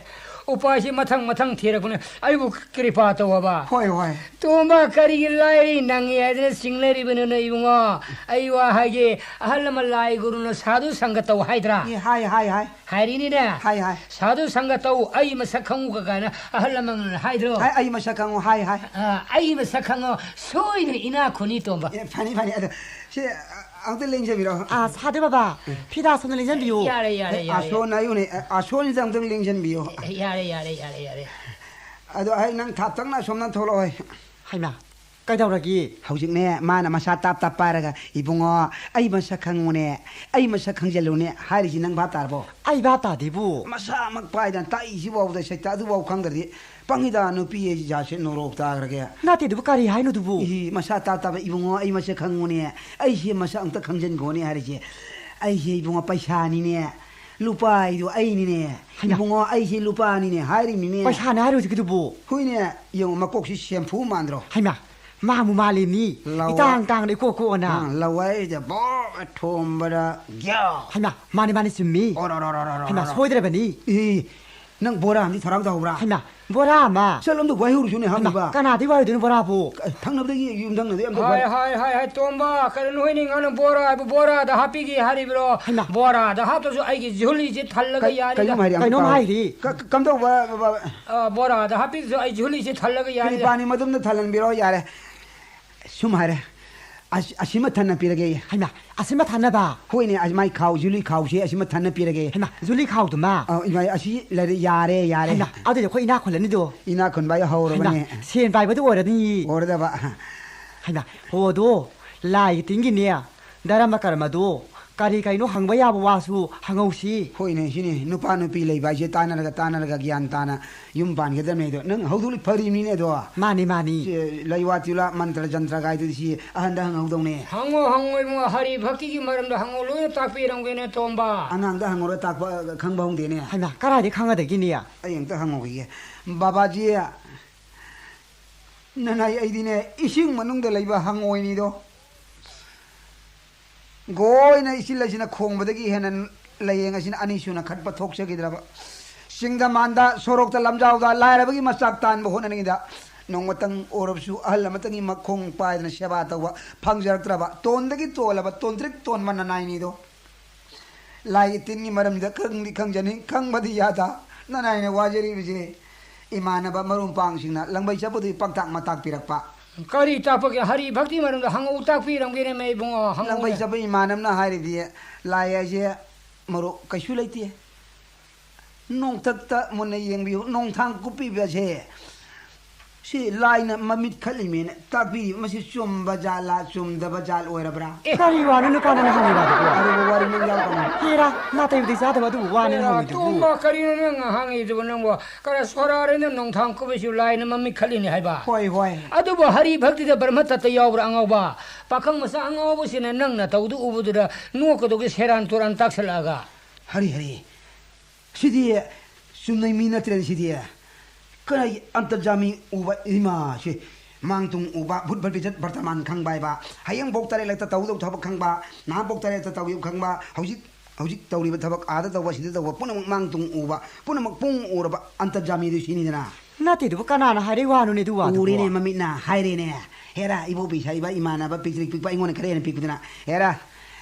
ꯎꯄꯥꯏꯁꯤ ꯃꯊꯪ ꯃꯊꯪ ꯊꯤꯔꯛꯄꯅꯦ꯫ ꯑꯩꯕꯨ ꯀ꯭ꯔꯤꯄꯥ ꯇꯧꯑꯣꯕ꯫ ꯍꯣꯏ, ꯍꯣꯏ꯫ ꯇꯣꯝꯕ, ꯀꯔꯤꯒꯤ ꯂꯥꯏꯔꯤ ꯅꯪꯉꯦ ꯍꯥꯏꯗꯅ ꯆꯤꯡꯅꯔꯤꯕꯅꯣꯅꯦ, ꯏꯕꯨꯡꯉꯣ? ꯑꯩ ꯋꯥ ꯍꯥꯏꯒꯦ, ꯑꯍꯜ ꯂꯃꯟ ꯂꯥꯏ ꯒꯨꯔꯨꯅ ꯁꯥꯗꯨ ꯁꯪꯒ ꯇꯧ ꯍꯥꯏꯗ꯭ꯔꯥ? ꯑꯦ, ꯍꯥꯏ, ꯍꯥꯏ, ꯍꯥꯏ꯫ ꯍꯥꯏꯔꯤꯅꯤꯅꯦ꯫ ꯍꯥꯏ, ꯍꯥꯏ꯫ ꯁꯥꯗꯨ ꯁꯪꯒ ꯇꯧ, ꯑꯩ ꯃꯁꯛ ꯈꯪꯉꯨꯒ ꯀꯥꯏꯅ ꯑꯍꯜ ꯂꯃꯟꯅ ꯍꯥꯏꯗ꯭ꯔꯣ? ꯍꯥꯏ, ꯑꯩ ꯃꯁꯛ ꯈꯪꯉꯨ, ꯍꯥꯏ, ꯍꯥꯏ꯫ ꯑ, ꯑꯩ ꯃꯁꯛ ꯈꯪꯉꯣ, ꯁꯣꯏꯗꯅ ꯏꯅꯥꯛ ꯈꯨꯅꯤ, ꯇꯣꯝꯕ꯫ ꯑꯦ, ꯐꯅꯤ, ꯐꯅꯤ꯫ ꯑꯗꯣ, ꯁꯤ, ꯑ, ꯑꯃꯨꯛꯇ ꯂꯦꯡꯖꯕꯤꯔꯣ꯫ ꯑ, ꯁꯥꯗꯨ ꯕꯕꯥ, ꯎꯝ꯫ ꯐꯤꯗꯥ ꯁꯣꯝꯗ ꯂꯦꯡꯖꯟꯕꯤꯌꯨ꯫ ꯌꯥꯔꯦ, ꯌꯥꯔꯦ, ꯌꯥꯔꯦ꯫ ꯑꯁꯣꯟ ꯍꯥꯏꯌꯨꯅꯦ, ꯑ, ꯑꯁꯣꯟꯁꯤꯗ ꯑꯃꯨꯛꯇꯪ ꯂꯦꯡꯖꯟꯕꯤꯌꯨ꯫ ꯌꯥꯔꯦ, ꯌꯥꯔꯦ, ꯌꯥꯔꯦ, ꯌꯥꯔꯦ꯫ ꯑꯗꯣ ꯑꯩ ꯅꯪ ꯊꯥꯞꯇꯛꯅ ꯑꯁꯣꯝꯗ ꯊꯣꯛꯂꯛꯑꯣ꯫ ꯍꯩꯃꯥ, ꯀꯩꯗꯧꯔꯒꯦ? ꯍꯧꯖꯤꯛꯅꯦ, ꯃꯥꯅ ꯃꯁꯥ ꯇꯥꯞ ꯇꯥꯞ ꯄꯥꯏꯔꯒ, "ꯏꯕꯨꯡꯉꯣ, ꯑꯩ ꯃꯁꯛ ꯈꯪꯉꯨꯅꯦ, ꯑꯩ ꯃꯁꯛ ꯈꯪꯖꯜꯂꯨꯅꯦ" ꯍꯥꯏꯔꯤꯁꯤ ꯅꯪ ꯚꯥꯞ ꯇꯥꯔꯕꯣ? ꯑꯩ ꯚꯥꯞ ꯇꯥꯗꯦꯕꯨ꯫ ꯃꯁꯥꯃꯛ ꯄꯥꯏꯗꯅ ꯇꯥꯛꯏꯁꯤꯐꯥꯎꯗ ꯁꯩꯇ ꯑꯗꯨꯐꯥꯎ ꯈꯪꯗ꯭ꯔꯗꯤ ꯄꯪꯉꯤꯗ, ꯅꯨꯄꯤ ꯑꯩ ꯖꯥꯠꯁꯦ ꯅꯣꯔꯣꯛ ꯇꯥꯈ꯭ꯔꯒꯦ꯫ ꯅꯠꯇꯦ, ꯑꯗꯨꯕꯨ ꯀꯔꯤ ꯍꯥꯏꯅꯣ ꯑꯗꯨꯕꯨ? ꯏꯍꯤ, ꯃꯁꯥ ꯇꯥꯞ ꯇꯥꯞ, "ꯏꯕꯨꯡꯉꯣ, ꯑꯩ ꯃꯁꯛ ꯈꯪꯉꯨꯅꯦ, ꯑꯩꯁꯦ ꯃꯁꯛ ꯑꯝꯇ ꯈꯪꯖꯟꯈꯣꯅꯦ" ꯍꯥꯏꯔꯤꯁꯦ꯫ ꯑꯩꯁꯦ, ꯏꯕꯨꯡꯉꯣ, ꯄꯩꯁꯥꯅꯤꯅꯦ, ꯂꯨꯄꯥ ꯍꯥꯏꯗꯣ ꯑꯩꯅꯤꯅꯦ꯫ ꯍꯩꯃꯥ꯫ "ꯏꯕꯨꯡꯉꯣ, ꯑꯩꯁꯦ ꯂꯨꯄꯥꯅꯤꯅꯦ" ꯍꯥꯏꯔꯤꯃꯤꯅꯦ꯫ ꯄꯩꯁꯥꯅꯦ ꯍꯥꯏꯔꯣ ꯍꯧꯖꯤꯛꯀꯤꯗꯨꯕꯨ? ꯍꯣꯏꯅꯦ, ꯌꯦꯡꯉꯣ, ꯃꯀꯣꯛꯁꯤ ꯁꯦꯝꯐꯨ ꯃꯥꯟꯗ꯭ꯔꯣ? ꯍꯩꯃꯥ, ꯃꯥꯃꯨ ꯃꯥꯜꯂꯤꯅꯤ꯫ ꯂꯋꯥ-, ꯏꯇꯥꯡ ꯇꯥꯡꯅ ꯏꯀꯣꯛ ꯀꯣꯛꯑꯅ꯫ ꯑꯥ, ꯂꯋꯥꯏꯗ ꯕꯣ ꯊꯣꯝꯕꯗ ꯒ꯭ꯌꯥ꯫ ꯍꯩꯃꯥ, ꯃꯥꯅꯤ, ꯃꯥꯅꯤ, ꯆꯨꯝꯃꯤ꯫ ꯑꯣꯔꯣꯔꯣꯔꯣꯔꯣꯔꯣ꯫ ꯍꯩꯃꯥ, ꯁꯣꯏꯗ꯭ꯔꯕꯅꯤ꯫ ꯏ, ꯅꯪ ꯕꯣꯔꯥ ꯑꯃꯗꯤ ꯊꯧꯔꯥꯡ ꯇꯧꯍꯧꯕ꯭ꯔꯥ? ꯍꯩꯃꯥ, ꯕꯣꯔꯥ ꯑꯃ? ꯆꯠꯂꯣ, ꯑꯝꯇ ꯋꯥꯏꯍꯧꯔꯨꯁꯨꯅꯦ, ꯍꯩꯃꯥ, ꯍꯪꯉꯤꯕ꯫ ꯀꯅꯥꯗꯤ ꯋꯥꯏꯍꯧꯗꯣꯏꯅꯣ ꯕꯣꯔꯥꯕꯨ? ꯑ, ꯊꯪꯅꯕꯗꯒꯤ ꯌꯨꯝꯊꯪꯅꯗꯒꯤ ꯑꯝꯇ ꯍꯥꯏ, ꯋꯥꯏ-, ꯍꯥꯏ, ꯍꯥꯏ, ꯍꯥꯏ, ꯇꯣꯝꯕ, ꯀꯩꯅꯣ ꯅꯣꯏꯅꯤ ꯉꯥꯅꯨ ꯕꯣꯔꯥ ꯍꯥꯏꯕ ꯕꯣꯔꯥꯗ ꯍꯥꯞꯄꯤꯒꯦ ꯍꯥꯏꯔꯤꯕ꯭ꯔꯣ? ꯍꯩꯃꯥ꯫ ꯕꯣꯔꯥꯗ ꯍꯥꯞꯇ꯭ꯔꯁꯨ ꯑꯩꯒꯤ ꯖꯨꯂꯤꯁꯤ ꯊꯜꯂꯒ ꯀꯩ-, ꯌꯥꯔꯤꯗ꯫ ꯀꯩꯅꯣꯝ ꯍꯥꯏꯔꯤ, ꯑꯝꯇ ꯀꯩꯅꯣꯝ ꯇꯥꯎ꯫ ꯍꯥꯏꯔꯤ꯫ ꯀ-, ꯀ-, ꯀꯝꯗꯧꯕ, ꯕ-, ꯕ-, ꯑ, ꯕꯣꯔꯥꯗ ꯍꯥꯞꯄꯤꯔꯁꯨ ꯑꯩ ꯖꯨꯂꯤꯁꯤ ꯊꯜꯂꯒ ꯌꯥꯔꯤꯗ꯫ ꯀ꯭ꯔꯤꯄꯥꯅꯤ ꯃꯗꯨꯝꯅ ꯊꯜꯍꯟꯕꯤꯔꯣ, ꯌꯥꯔꯦ꯫ ꯁꯨꯝ ꯍꯥꯏꯔꯦ꯫ ꯑꯁ-, ꯑꯁꯤꯃ ꯊꯟꯅ ꯄꯤꯔꯒꯦ꯫ ꯍꯩꯃꯥ, ꯑꯁꯤꯃ ꯊꯟꯅꯕ? ꯍꯣꯏꯅꯦ, ꯑꯁ, ꯃꯥꯏ ꯈꯥꯎ, ꯖꯨꯂꯤ ꯈꯥꯎꯁꯦ ꯑꯁꯤꯃ ꯊꯟꯅ ꯄꯤꯔꯒꯦ꯫ ꯍꯩꯃꯥ, ꯖꯨꯂꯤ ꯈꯥꯎꯗꯨꯃ? ꯑ, ꯏꯃꯥ, ꯑꯁꯤ ꯂꯩꯔꯦ, ꯌꯥꯔꯦ, ꯌꯥꯔꯦ꯫ ꯍꯩꯃꯥ, ꯑꯗꯨꯗꯤ ꯑꯩꯈꯣꯏ ꯏꯅꯥꯛ ꯈꯨꯜꯂꯅꯤꯗꯣ꯫ ꯏꯅꯥꯛ ꯈꯨꯟꯕ ꯑꯩ ꯍꯧꯔꯕꯅꯦ꯫ ꯍꯩꯃꯥ, ꯁꯦꯟ ꯄꯥꯏꯕꯗꯨ ꯑꯣꯏꯔꯅꯤ꯫ ꯑꯣꯏꯔꯗꯕ꯫ ꯍꯩꯃꯥ, ꯍꯣ, ꯑꯗꯣ ꯂꯥꯏꯒꯤ ꯇꯤꯟꯒꯤꯅꯦ, ꯙꯔꯃ ꯀꯔꯃꯗꯣ ꯀꯔꯤ ꯀꯩꯅꯣ ꯍꯪꯕ ꯌꯥꯕ ꯋꯥꯁꯨ ꯍꯪꯍꯧꯁꯤ꯫ ꯍꯣꯏꯅꯦ, ꯁꯤꯅꯤ ꯅꯨꯄꯥ ꯅꯨꯄꯤ ꯂꯩꯕ ꯍꯥꯏꯁꯦ, ꯇꯥꯟꯅꯔꯒ ꯇꯥꯟꯅꯔꯒ ꯒ꯭ꯌꯥꯟ ꯇꯥꯅ ꯌꯨꯝ ꯄꯥꯟꯒꯗꯕꯅꯦ꯫ ꯑꯗꯣ ꯅꯪ ꯍꯧꯗꯣꯛꯂꯤ ꯐꯔꯤꯕꯅꯤꯅꯦ ꯑꯗꯣ꯫ ꯃꯥꯅꯤ, ꯃꯥꯅꯤ꯫ ꯁꯦ, ꯂꯩꯋꯥ ꯇꯤꯋꯥ ꯃꯟꯇ꯭ꯔ ꯖꯟꯇ꯭ꯔ ꯒꯥꯏꯗꯨꯗꯤ ꯁꯤ ꯑꯍꯟꯗ ꯍꯪꯍꯧꯗꯧꯅꯦ꯫ ꯍꯪꯉꯣ, ꯍꯪꯉꯣ ꯏꯕꯨꯡꯉꯣ, ꯍꯔꯤ ꯚꯛꯇꯤꯒꯤ ꯃꯔꯝꯗ ꯍꯪꯉꯣ, ꯂꯣꯏꯅ ꯇꯥꯛꯄꯤꯔꯝꯒꯦꯅꯦ ꯇꯣꯝꯕ꯫ ꯑꯉꯥꯡꯗ ꯍꯪꯉꯨꯔ ꯇꯥꯛꯄ ꯈꯪꯕ ꯍꯧꯗꯦꯅꯦ꯫ ꯍꯩꯃꯥ, ꯀꯗꯥꯏꯗꯩ ꯈꯪꯒꯗꯒꯤꯅꯤ? ꯑꯩ ꯑꯝꯇ ꯍꯪꯍꯧꯈꯤꯒꯦ꯫ ꯕꯥꯕꯥꯖꯤ, ꯅꯅꯥꯏ ꯑꯩꯗꯤꯅꯦ, ꯏꯁꯤꯡ ꯃꯅꯨꯡꯗ ꯂꯩꯕ ꯍꯪꯉꯣꯏꯅꯤꯗꯣ꯫ ꯒꯣꯏꯅ ꯏꯆꯤꯜ ꯑꯁꯤꯅ ꯈꯣꯡꯕꯗꯒꯤ ꯍꯦꯟꯅ ꯂꯥꯏꯌꯦꯡ ꯑꯁꯤꯅ ꯑꯅꯤꯁꯨꯅ ꯈꯠꯄ ꯊꯣꯛꯆꯈꯤꯗ꯭ꯔꯕ꯫ ꯁꯤꯡꯗ ꯃꯥꯟꯗ, ꯁꯣꯔꯣꯛꯇ ꯂꯝꯖꯥꯎꯗ ꯂꯥꯏꯔꯕꯒꯤ ꯃꯆꯥꯛ ꯇꯥꯟꯕ ꯍꯣꯠꯅꯔꯤꯉꯩꯗ ꯅꯣꯡꯃꯇꯪ ꯑꯣꯏꯔꯕꯁꯨ ꯑꯍꯜ ꯑꯃꯇꯪꯒꯤ ꯃꯈꯣꯡ ꯄꯥꯏꯗꯅ ꯁꯦꯕꯥ ꯇꯧꯕ ꯐꯪꯖꯔꯛꯇ꯭ꯔꯕ ꯇꯣꯟꯗꯒꯤ ꯇꯣꯜꯂꯕ ꯇꯣꯟꯇ꯭ꯔꯤꯛ ꯇꯣꯟꯕ ꯅꯅꯥꯏꯅꯤꯗꯣ꯫ ꯂꯥꯏꯒꯤ ꯇꯤꯟꯒꯤ ꯃꯔꯝꯗ ꯈꯪꯗꯤ ꯈꯪꯖꯅꯤꯡ, ꯈꯪꯕꯗꯤ ꯌꯥꯗ꯫ ꯅꯅꯥꯏꯅ ꯋꯥꯖꯔꯤꯕꯁꯦ ꯏꯃꯥꯟꯅꯕ ꯃꯔꯨꯞ ꯃꯄꯥꯡꯁꯤꯡꯅ ꯂꯪꯕꯩ ꯆꯠꯄꯗꯨꯒꯤ ꯄꯥꯛꯇꯥꯛ ꯃꯇꯥꯛ ꯄꯤꯔꯛꯄ꯫ ꯀꯔꯤ ꯇꯥꯛꯄꯒꯦ? ꯍꯔꯤ ꯚꯛꯇꯤ ꯃꯔꯝꯗ ꯍꯪꯉꯛꯎ, ꯇꯥꯛꯄꯤꯔꯝꯒꯦꯅꯦ ꯃꯦ ꯏꯕꯨꯡꯉꯣ, ꯍꯪꯉꯛꯎꯅꯦ꯫ ꯂꯪꯕꯩ ꯆꯠꯄ ꯏꯃꯥꯟꯅꯕꯅ ꯍꯥꯏꯔꯤꯗꯤ, ꯂꯥꯏ ꯍꯥꯏꯁꯦ ꯃꯔꯨꯞ ꯀꯩꯁꯨ ꯂꯩꯇꯦ꯫ ꯅꯣꯡꯊꯛꯇ ꯃꯨꯟꯅ ꯌꯦꯡꯕꯤꯌꯨ, ꯅꯣꯡꯊꯥꯡ ꯀꯨꯞꯄꯤꯕꯁꯦ ꯁꯤ ꯂꯥꯏꯅ ꯃꯃꯤꯠ ꯈꯠꯂꯤꯃꯦꯅ ꯇꯥꯛꯄꯤꯔꯤꯕ, ꯃꯁꯤ ꯆꯨꯝꯕ ꯖꯥꯠꯂꯥ, ꯆꯨꯝꯗꯕ ꯖꯥꯠ ꯑꯣꯏꯔꯕ꯭ꯔꯥ? ꯑꯦ, ꯀꯔꯤ ꯋꯥꯅꯣ ꯅꯨꯄꯥ ꯅꯪꯅ ꯍꯪꯉꯤꯕ ꯑꯗꯨꯕꯨ? ꯑꯔꯨꯕ ꯋꯥꯔꯤ ꯅꯪ ꯌꯥꯎꯔꯛꯀꯅꯨ꯫ ꯍꯦꯔꯥ, ꯅꯥꯇꯩ ꯎꯇꯩ ꯆꯥꯗꯕ ꯑꯗꯨꯕꯨ ꯋꯥꯅꯦ ꯍꯦꯔꯥ, ꯍꯪꯉꯤꯗꯨꯕꯨ꯫ ꯇꯣꯝꯕ, ꯀꯔꯤꯅꯣ ꯅꯪ ꯍꯪꯉꯤꯗꯨꯕꯨ ꯅꯪꯕꯨ? ꯀꯔ ꯁꯣꯔꯥꯔꯦꯅ ꯅꯣꯡꯊꯥꯡ ꯀꯨꯞꯄꯁꯨ ꯂꯥꯏꯅ ꯃꯃꯤꯠ ꯈꯠꯂꯤꯅꯦ ꯍꯥꯏꯕ? ꯍꯣꯏ, ꯍꯣꯏ꯫ ꯑꯗꯨꯕꯨ ꯍꯔꯤ ꯚꯛꯇꯤꯗ ꯕ꯭ꯔꯍꯃ ꯇꯠꯇ ꯌꯥꯎꯕ꯭ꯔꯥ ꯑꯉꯥꯎꯕ? ꯄꯥꯈꯪ ꯃꯆꯥ ꯑꯉꯥꯎꯕꯁꯤꯅ ꯅꯪ ꯅꯇꯧꯗꯨ ꯎꯕꯗꯨꯗ ꯅꯣꯛꯀꯗꯧꯒꯤ ꯁꯦꯔꯥꯟ ꯇꯨꯔꯥꯟ ꯇꯥꯛꯁꯜꯂꯛꯑꯒ꯫ ꯍꯔꯤ, ꯍꯔꯤ꯫ ꯁꯤꯗꯤ ꯆꯨꯝꯅꯩ ꯃꯤ ꯅꯠꯇ꯭ꯔꯦꯅꯦ ꯁꯤꯗꯤ꯫ ꯀꯔꯥꯏ ꯑꯟꯇꯔꯖꯥꯃꯤ ꯎꯕ ꯏꯃꯥ ꯁꯤ꯫ ꯃꯥꯡꯇꯨꯡ ꯎꯕ, ꯚꯨꯠ ꯚꯕꯤꯁꯠ ꯚꯔꯇꯃꯥꯟ ꯈꯪꯕ ꯍꯥꯏꯕ, ꯍꯌꯦꯡ ꯚꯣꯛ ꯇꯔꯦꯠꯂꯛꯇ ꯇꯧꯗꯧ ꯊꯕꯛ ꯈꯪꯕ, ꯅꯍꯥꯟ ꯚꯣꯛ ꯇꯔꯦꯠꯇ ꯇꯧꯈꯤꯕ ꯈꯪꯕ, ꯍꯧꯖꯤꯛ, ꯍꯧꯖꯤꯛ ꯇꯧꯔꯤꯕ ꯊꯕꯛ, ꯑꯥꯗ ꯇꯧꯕ, ꯁꯤꯗ ꯇꯧꯕ, ꯄꯨꯝꯅꯃꯛ ꯃꯥꯡꯇꯨꯡ ꯎꯕ, ꯄꯨꯝꯅꯃꯛ ꯄꯨꯡ ꯎꯔꯕ ꯑꯟꯇꯔꯖꯥꯃꯤꯗꯨ ꯁꯤꯅꯤꯗꯅ꯫ ꯅꯠꯇꯦ, ꯑꯗꯨꯕꯨ ꯀꯅꯥꯅ ꯍꯥꯏꯔꯛꯏ ꯋꯥꯅꯣꯅꯦ ꯑꯗꯨ ꯋꯥꯗꯨꯕꯨ? ꯎꯔꯦꯅꯦ, ꯃꯃꯤꯠꯅ ꯍꯥꯏꯔꯦꯅꯦ꯫ ꯍꯦꯔꯥ, ꯏꯕꯣꯕꯤ ꯁꯥꯏꯕ ꯏꯃꯥꯟꯅꯕ ꯄꯤꯛꯇ꯭ꯔꯤꯛ ꯄꯤꯛꯄ ꯑꯩꯉꯣꯟꯗ ꯈꯔ ꯍꯦꯟꯅ ꯄꯤꯛꯄꯗꯨꯅ, ꯍꯦꯔꯥ,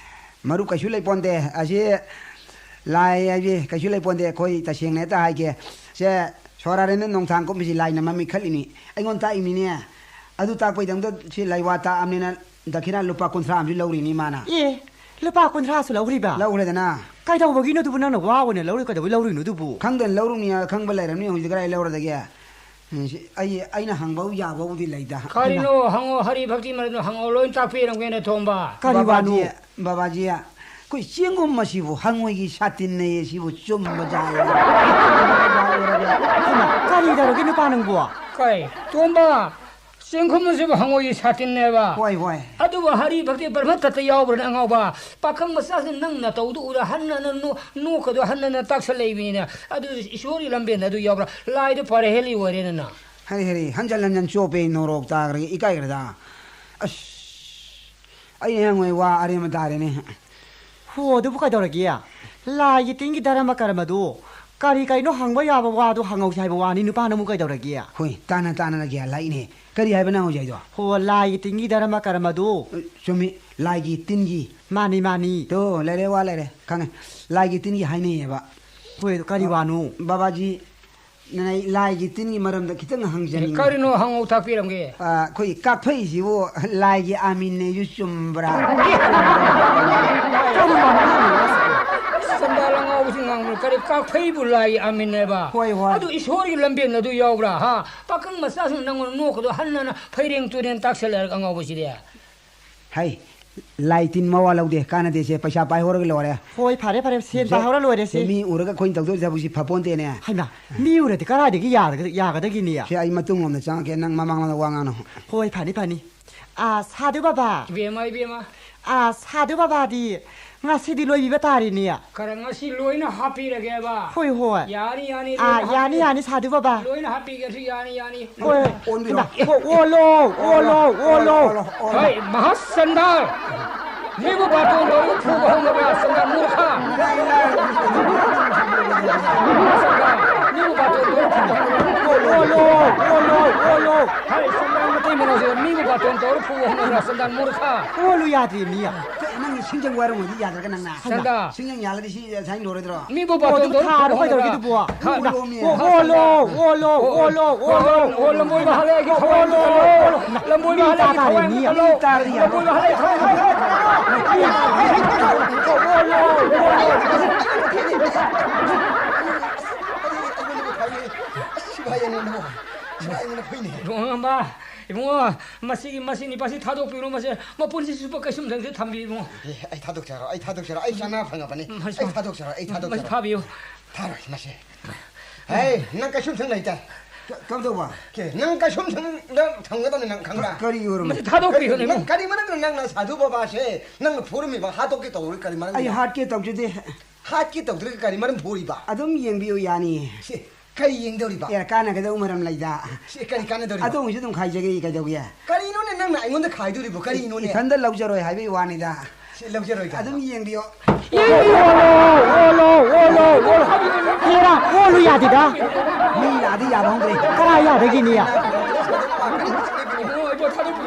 ꯃꯔꯨꯞ ꯀꯩꯁꯨ ꯂꯩꯄꯣꯟꯇꯦ꯫ ꯑꯁꯤ ꯂꯥꯏ ꯍꯥꯏꯕꯁꯤ ꯀꯩꯁꯨ ꯂꯩꯄꯣꯟꯇꯦ꯫ ꯑꯩꯈꯣꯏ ꯇꯁꯦꯡꯅ ꯍꯦꯛꯇ ꯍꯥꯏꯒꯦ꯫ ꯁꯦ, ꯁꯣꯔꯥꯔꯦꯟꯗ꯭ꯔ ꯅꯣꯡꯊꯥꯡ ꯀꯨꯝꯕꯁꯤ ꯂꯥꯏꯅ ꯃꯃꯤꯠ ꯈꯠꯂꯤꯅꯤ꯫ ꯑꯩꯉꯣꯟꯗ ꯇꯥꯛꯏꯃꯤꯅꯦ꯫ ꯑꯗꯨ ꯇꯥꯛꯄꯩꯗꯃꯛꯇ ꯁꯤ ꯂꯥꯏꯋꯥ ꯇꯥꯛꯑꯕꯅꯤꯅ ꯗꯈꯤꯅꯥ ꯂꯨꯄꯥ ꯀꯨꯟꯊ꯭ꯔꯥ ꯑꯃꯁꯨ ꯂꯧꯔꯤꯅꯤ ꯃꯥꯅ꯫ ꯑꯦ, ꯂꯨꯄꯥ ꯀꯨꯟꯊ꯭ꯔꯥꯁꯨ ꯂꯧꯔꯤꯕ? ꯂꯧꯈ꯭ꯔꯦꯗꯅ꯫ ꯀꯩꯗꯧꯕꯒꯤꯅꯣ ꯑꯗꯨꯕꯨ? ꯅꯪꯅ ꯋꯥ ꯑꯣꯏꯅ ꯂꯧꯔꯤ, ꯀꯩꯗꯧꯕꯩ ꯂꯧꯔꯤꯅꯣ ꯑꯗꯨꯕꯨ? ꯈꯪꯗꯅ ꯂꯧꯔꯨꯅꯤ, ꯈꯪꯕ ꯂꯩꯔꯝꯅꯤ꯫ ꯍꯧꯖꯤꯛ ꯀꯗꯥꯏ ꯂꯧꯔꯗꯒꯦ? ꯎꯝ, ꯁꯤ ꯑꯩ, ꯑꯩꯅ ꯍꯪꯕ ꯌꯥꯕꯕꯨꯗꯤ ꯂꯩꯗ꯫ ꯀꯔꯤꯅꯣ? ꯍꯪꯉꯣ, ꯍꯔꯤ ꯚꯛꯇꯤ ꯃꯔꯝꯗꯣ ꯍꯪꯉꯣ, ꯂꯣꯏ ꯇꯥꯛꯄꯤꯔꯝꯒꯦꯅꯦ ꯊꯣꯝꯕ꯫ ꯀꯔꯤ ꯕꯕꯥꯖꯤ, ꯋꯥꯅꯣ? ꯕꯕꯥꯖꯤ, ꯑꯩꯈꯣꯏ ꯆꯦꯡꯒꯨꯝ ꯑꯁꯤꯕꯨ ꯍꯪꯉꯣꯏꯒꯤ ꯁꯥꯇꯤꯟꯅꯩ ꯑꯁꯤꯕꯨ ꯆꯨꯝꯕ ꯖꯥꯠꯂ? ꯍꯩꯃꯥ, ꯀꯔꯤ ꯇꯧꯔꯒꯦ ꯅꯨꯄꯥ ꯅꯪꯕꯨ? ꯀꯩ, ꯇꯣꯝꯕ, ꯆꯦꯡꯒꯨꯝ ꯑꯁꯤꯕꯨ ꯍꯪꯉꯣꯏꯒꯤ ꯁꯥꯇꯤꯟꯅꯦꯕ? ꯍꯣꯏ, ꯍꯣꯏ꯫ ꯑꯗꯨꯕꯨ ꯍꯔꯤ ꯚꯛꯇꯤ ꯕ꯭ꯔꯍ꯭ꯃ ꯇꯠꯇ ꯌꯥꯎꯕ꯭ꯔꯅꯦ ꯑꯉꯥꯎꯕ? ꯄꯥꯈꯪ ꯃꯆꯥꯁꯤꯡ ꯅꯪ ꯅꯇꯧꯗꯨ ꯎꯔ ꯍꯟꯅ ꯍꯟꯅ ꯅꯣ-, ꯅꯣꯛꯀꯗꯣ ꯍꯟꯅ ꯍꯟꯅ ꯇꯥꯛꯁꯜꯂꯛꯏꯕꯅꯤꯅꯦ꯫ ꯑꯗꯨ ꯏꯁꯣꯔꯒꯤ ꯂꯝꯕꯦꯟꯗ ꯑꯗꯨ ꯌꯥꯎꯕ꯭ꯔꯥ? ꯂꯥꯏꯗ ꯐꯔꯦ ꯍꯦꯜꯂꯤ ꯑꯣꯏꯔꯦꯅꯦ ꯅꯪ꯫ ꯍꯔꯤ, ꯍꯔꯤ, ꯍꯟꯖꯟ ꯍꯟꯖꯟ ꯆꯣꯞꯄꯦ, ꯅꯣꯔꯣꯛ ꯇꯥꯈ꯭ꯔꯒꯦ, ꯏꯀꯥꯏꯈ꯭ꯔꯗ꯫ ꯑꯁ, ꯑꯩ ꯍꯌꯦꯡꯋꯥꯏ ꯋꯥ ꯑꯔꯦꯝꯕ ꯇꯥꯔꯦꯅꯦ꯫ ꯍꯣ, ꯑꯗꯨꯕꯨ ꯀꯩꯗꯧꯔꯒꯦ? ꯂꯥꯏꯒꯤ ꯇꯤꯟꯒꯤ ꯙꯔꯃ ꯀꯔꯃꯗꯨ ꯀꯔꯤ ꯀꯩꯅꯣ ꯍꯪꯕ ꯌꯥꯕ ꯋꯥꯗꯨ ꯍꯪꯍꯧꯁꯤ ꯍꯥꯏꯕ ꯋꯥꯅꯤ, ꯅꯨꯄꯥ ꯅꯪꯕꯨ ꯀꯩꯗꯧꯔꯒꯦ? ꯍꯣꯏ, ꯇꯥꯅ ꯇꯥꯅꯅ ꯒ꯭ꯌꯥꯟ ꯂꯥꯛꯏꯅꯦ꯫ ꯀꯔꯤ ꯍꯥꯏꯕ ꯅꯪ ꯍꯧꯖꯤꯛ ꯍꯥꯏꯗꯣ? ꯍꯣ, ꯂꯥꯏꯒꯤ ꯇꯤꯟꯒꯤ ꯙꯔꯃ ꯀꯔꯃꯗꯨ꯫ ꯆꯨꯝꯃꯤ, ꯂꯥꯏꯒꯤ ꯇꯤꯟꯒꯤ꯫ ꯃꯥꯅꯤ, ꯃꯥꯅꯤ꯫ ꯇꯣ, ꯂꯩꯔꯦ, ꯋꯥ ꯂꯩꯔꯦ꯫ ꯈꯪꯉꯦ꯫ ꯂꯥꯏꯒꯤ ꯇꯤꯟꯒꯤ ꯍꯥꯏꯅꯩꯌꯦꯕ꯫ ꯍꯣꯏ, ꯑꯗꯨ ꯀꯔꯤ ꯋꯥꯅꯣ? ꯕꯕꯥꯖꯤ, ꯅ-, ꯂꯥꯏꯒꯤ ꯇꯤꯟꯒꯤ ꯃꯔꯝꯗ ꯈꯤꯇꯪ ꯍꯪꯖꯅꯤꯡꯉꯤ꯫ ꯀꯔꯤꯅꯣ ꯍꯪꯉꯧ ꯇꯥꯛꯄꯤꯔꯝꯒꯦ? ꯑ, ꯑꯩꯈꯣꯏ ꯀꯥꯛꯐꯩꯁꯤꯕꯨ ꯂꯥꯏꯒꯤ ꯑꯥꯃꯤꯟꯅꯦꯁꯨ ꯆꯨꯝꯕ꯭ꯔꯥ? ꯀꯔꯤ ꯋꯥꯅꯣ ꯍꯪꯉꯤꯅꯣ ꯍꯥꯏꯁꯤꯕꯣ? ꯁꯟꯗꯥ ꯂꯪꯉꯥꯎꯕꯁꯤ ꯉꯥꯡꯕꯅꯤ꯫ ꯀꯔꯤ ꯀꯥꯛꯐꯩꯕꯨ ꯂꯥꯏꯒꯤ ꯑꯥꯃꯤꯟꯅꯦꯕ? ꯍꯣꯏ, ꯍꯣꯏ꯫ ꯑꯗꯨ ꯏꯁꯣꯔꯒꯤ ꯂꯝꯕꯦꯟ ꯑꯗꯨ ꯌꯥꯎꯕ꯭ꯔꯥ? ꯍꯥ? ꯄꯥꯈꯪ ꯃꯆꯥꯁꯤꯡ ꯅꯪꯉꯣꯟꯗ ꯅꯣꯛꯀꯗꯣ ꯍꯟꯅꯅ ꯐꯩꯔꯦꯡ ꯇꯨꯔꯦꯡ ꯇꯥꯛꯁꯜꯂꯦ ꯍꯥꯏꯔꯒ ꯑꯉꯥꯎꯕꯁꯤꯗꯤ꯫ ꯍꯩ, ꯂꯥꯏ ꯇꯤꯟ ꯃꯋꯥ ꯂꯧꯗꯦ, ꯀꯥꯟꯅꯗꯦꯁꯦ, ꯄꯩꯁꯥ ꯄꯥꯏꯍꯧꯔꯒ ꯂꯣꯏꯔꯦ꯫ ꯍꯣꯏ, ꯐꯔꯦ, ꯐꯔꯦ, ꯁꯦꯟ ꯁꯦ, ꯄꯥꯏꯍꯧꯔ ꯂꯣꯏꯔꯦ ꯁꯦ, ꯁꯦ꯫ ꯃꯤ ꯎꯔꯒ ꯑꯩꯈꯣꯏꯅ ꯇꯧꯗꯣꯏ ꯊꯕꯛꯁꯤ ꯐꯄꯣꯟꯇꯦꯅꯦ꯫ ꯍꯩꯃꯥ, ꯃꯤ ꯎꯔꯗꯤ ꯀꯗꯥꯏꯗꯒꯤ ꯌꯥꯔꯒ-, ꯌꯥꯒꯗꯒꯤꯅꯦ? ꯁꯦ, ꯑꯩ ꯃꯇꯨꯡꯂꯣꯝꯗ ꯆꯪꯉꯛꯀꯦ, ꯅꯪ ꯃꯃꯥꯡꯂꯣꯝꯗ ꯋꯥ ꯉꯥꯡꯅꯨ꯫ ꯍꯣꯏ, ꯐꯅꯤ, ꯐꯅꯤ꯫ ꯑꯥ, ꯁꯥꯙꯨ ꯕꯕꯥ꯫ ꯏꯕꯦꯝꯃ, ꯏꯕꯦꯝꯃ꯫ ꯑꯥ, ꯁꯥꯙꯨ ꯕꯕꯥꯗꯤ ꯉꯁꯤꯗꯤ ꯂꯣꯏꯕꯤꯕ ꯇꯥꯔꯦꯅꯦ꯫ ꯈꯔ ꯉꯁꯤ ꯂꯣꯏꯅ ꯍꯥꯞꯄꯤꯔꯒꯦꯕ꯫ ꯍꯣꯏ, ꯍꯣꯏ꯫ ꯌꯥꯅꯤ, ꯌꯥꯅꯤ, ꯑꯥ, ꯂꯣꯏꯅ ꯌꯥꯅꯤ, ꯍꯥꯞꯄꯤꯔꯒꯦ꯫ ꯌꯥꯅꯤ, ꯁꯥꯙꯨ ꯕꯕꯥ꯫ ꯂꯣꯏꯅ ꯍꯥꯞꯄꯤꯒꯦꯁꯨ ꯌꯥꯅꯤ, ꯌꯥꯅꯤ꯫ ꯍꯣꯏ, ꯍꯣꯏ꯫ ꯑꯣꯟꯕꯤꯔꯣ꯫ ꯍꯩꯃꯥ, ꯑꯣ-, ꯑꯣꯜꯂꯣ, ꯑꯣꯜꯂꯣ, ꯑꯣꯜꯂꯣ, ꯑꯣꯜꯂꯣ꯫ ꯑꯣꯜꯂꯣ, ꯑꯣꯜꯂꯣ꯫ ꯍꯩ, ꯃꯍꯥꯁꯟꯗꯥ! ꯃꯤꯕꯨ ꯕꯥꯇꯣꯟ ꯇꯧꯔꯒ ꯐꯨꯕ ꯍꯧꯅꯕ꯭ꯔꯥ, ꯁꯟꯗꯥ ꯃꯨꯔꯈꯥ? ꯃꯤꯕꯨ ꯕꯥꯇꯣꯟ ꯇꯧꯔꯒ ꯐꯨꯕ ꯍꯧꯅꯕ꯭ꯔꯥ? ꯑꯣꯜꯂꯣ, ꯑꯣꯜꯂꯣ, ꯑꯣꯜꯂꯣ꯫ ꯍꯩ, ꯁꯟꯗꯥ ꯃꯇꯩ ꯃꯅꯥꯎꯁꯦ ꯃꯤꯕꯨ ꯕꯥꯇꯣꯟ ꯇꯧꯔꯒ ꯐꯨꯕ ꯍꯧꯅꯕ꯭ꯔꯥ, ꯁꯟꯗꯥ ꯃꯨꯔꯈꯥ? ꯑꯣꯜꯂꯨ ꯌꯥꯗ꯭ꯔꯦ, ꯃꯤ꯫ ꯅꯪꯒꯤ ꯁꯤꯡꯖꯪ ꯋꯥꯏꯔꯝ ꯑꯣꯏꯗꯤ ꯌꯥꯗ꯭ꯔꯒ ꯅꯪꯅ꯫ ꯁꯟꯗꯥ꯫ ꯁꯤꯡꯖꯪ ꯌꯥꯜꯂꯗꯤ ꯁꯤ ꯁꯥꯏꯟ ꯂꯣꯏꯔꯣꯏꯗ꯭ꯔꯣ? ꯃꯤꯕꯨ ꯑꯣ, ꯕꯥꯇꯣꯟ ꯑꯗꯨ ꯇꯧꯔ ꯊꯥꯔꯣ ꯐꯨꯕ ꯀꯩꯗꯧꯔꯒꯦ ꯍꯧꯅꯕ꯭ꯔꯥ? ꯑꯗꯨꯕꯣ? ꯊꯥ-, ꯑꯣꯜꯂꯣꯃꯤ꯫ ꯑꯣ, ꯑꯣꯜꯂꯣ, ꯑꯣꯜꯂꯣ, ꯑꯣ, ꯑꯣꯜꯂꯣ, ꯑꯣ, ꯑꯣꯜꯂꯣ, ꯂꯝꯕꯣꯏꯕ ꯍꯜꯂꯛꯑꯦ, ꯑꯩꯒꯤ ꯊꯋꯥꯏ ꯑꯣꯜꯂꯣ, ꯑꯣꯜꯂꯣ, ꯑꯣꯜꯂꯣ꯫ ꯂꯝꯕꯣꯏꯕ ꯃꯤ ꯍꯜꯂꯛꯑꯦ, ꯑꯩꯒꯤ ꯇꯥ ꯊꯋꯥꯏ ꯇꯥꯔꯦ, ꯃꯤ꯫ ꯑꯣꯜꯂꯣ꯫ ꯂꯝꯕꯣꯏꯕ ꯍꯜꯂꯛꯑꯦ, ꯊꯋꯥꯏ ꯑꯣꯜꯂꯣ꯫ ꯁꯤꯐꯥꯏ ꯑꯅꯤꯅ, ꯁꯤꯐꯥꯏ ꯑꯅꯤꯅ ꯐꯨꯏꯅꯦ꯫ ꯂꯨꯍꯣꯡꯉꯝꯕ꯫ ꯏꯕꯨꯡꯉꯣ, ꯃꯁꯤꯒꯤ, ꯃꯁꯤ ꯅꯤꯄꯥꯁꯤ ꯊꯥꯗꯣꯛꯄꯤꯔꯣ, ꯃꯁꯦ ꯃꯄꯨꯟꯁꯤ ꯆꯨꯞꯄ ꯀꯩꯁꯨꯝꯁꯪꯁꯤꯗ ꯊꯝꯕꯤꯌꯨ, ꯏꯕꯨꯡꯉꯣ꯫ ꯑꯦ, ꯑꯩ ꯊꯥꯗꯣꯛꯆꯔꯣ, ꯑꯩ ꯊꯥꯗꯣꯛꯆꯔꯣ, ꯑꯩ ꯆꯅꯥ ꯐꯪꯉꯕꯅꯤ꯫ ꯃꯁꯤ ꯑꯩ ꯐꯥ-, ꯊꯥꯗꯣꯛꯆꯔꯣ, ꯑꯩ ꯃꯁꯤ ꯊꯥꯗꯣꯛꯆꯔꯣ꯫ ꯐꯥꯕꯤꯌꯨ꯫ ꯊꯥꯔꯣꯏ ꯃꯁꯦ꯫ ꯍꯦ, ꯅꯪ ꯀꯩꯁꯨꯝꯁꯪ ꯂꯩꯇꯦ꯫ ꯀ-, ꯀꯝꯗꯧꯕ? ꯀꯦ, ꯅꯪ ꯀꯩꯁꯨꯝꯁꯪꯗ ꯊꯝꯒꯗꯕꯅꯤ, ꯅꯪ ꯈꯪꯕ꯭ꯔꯥ? ꯀꯔꯤ ꯑꯣꯏꯔꯝꯃꯤ? ꯃꯁꯤ ꯊꯥꯗꯣꯛꯄꯤꯌꯨ, ꯀꯔꯤ, ꯅꯪ ꯏꯕꯨꯡꯉꯣ꯫ ꯀꯔꯤ ꯃꯔꯝꯒꯤꯅꯣ ꯅꯪꯅ ꯁꯥꯙꯨ ꯕꯕꯥꯁꯦ ꯅꯪꯅ ꯐꯨꯔꯝꯃꯤꯕ, ꯍꯥꯠꯇꯣꯛꯀꯦ ꯇꯧꯔꯤ ꯀꯔꯤ ꯃꯔꯝꯒꯤꯅꯣ? ꯑꯩ ꯍꯥꯠꯀꯦ ꯇꯧꯖꯗꯦ꯫ ꯍꯥꯠꯀꯦ ꯇꯧꯗ꯭ꯔꯒ ꯀꯔꯤ ꯃꯔꯝ ꯐꯨꯔꯤꯕ? ꯑꯗꯨꯝ ꯌꯦꯡꯕꯤꯌꯨ ꯌꯥꯅꯤ꯫ ꯁꯤ, ꯀꯔꯤ ꯌꯦꯡꯗꯧꯔꯤꯕ? ꯑꯦ, ꯀꯥꯟꯅꯒꯗꯧ ꯃꯔꯝ ꯂꯩꯗ꯫ ꯁꯤ, ꯀꯔꯤ ꯀꯥꯟꯅꯗꯧꯔꯤꯕ? ꯑꯗꯣꯝꯒꯤꯁꯨ ꯑꯗꯨꯝ ꯈꯥꯏꯖꯒꯦ, ꯀꯩꯗꯧꯒꯦ? ꯀꯔꯤꯅꯣꯅꯦ ꯅꯪꯅ ꯑꯩꯉꯣꯟꯗ ꯈꯥꯏꯗꯣꯔꯤꯕꯣ? ꯀꯔꯤꯅꯣꯅꯦ? ꯏꯊꯟꯗ ꯂꯧꯖꯔꯣꯏ ꯍꯥꯏꯕꯒꯤ ꯋꯥꯅꯤꯗ꯫ ꯁꯤ ꯂꯧꯖꯔꯣꯏ ꯀꯥꯏꯅ? ꯑꯗꯨꯝ ꯌꯦꯡꯕꯤꯌꯣ꯫ ꯑꯣꯜꯂꯣ, ꯑꯣꯜꯂꯣ, ꯑꯣꯜꯂꯣ, ꯑꯣꯜꯂꯣ꯫ ꯍꯦꯔꯥ, ꯑꯣꯜꯂꯨ ꯌꯥꯗꯦꯗ꯫ ꯃꯤ ꯂꯥꯛꯑꯗꯤ ꯌꯥꯕ ꯍꯧꯗ꯭ꯔꯦ꯫ ꯀꯔꯥꯏ ꯌꯥꯗꯒꯤꯅꯤ?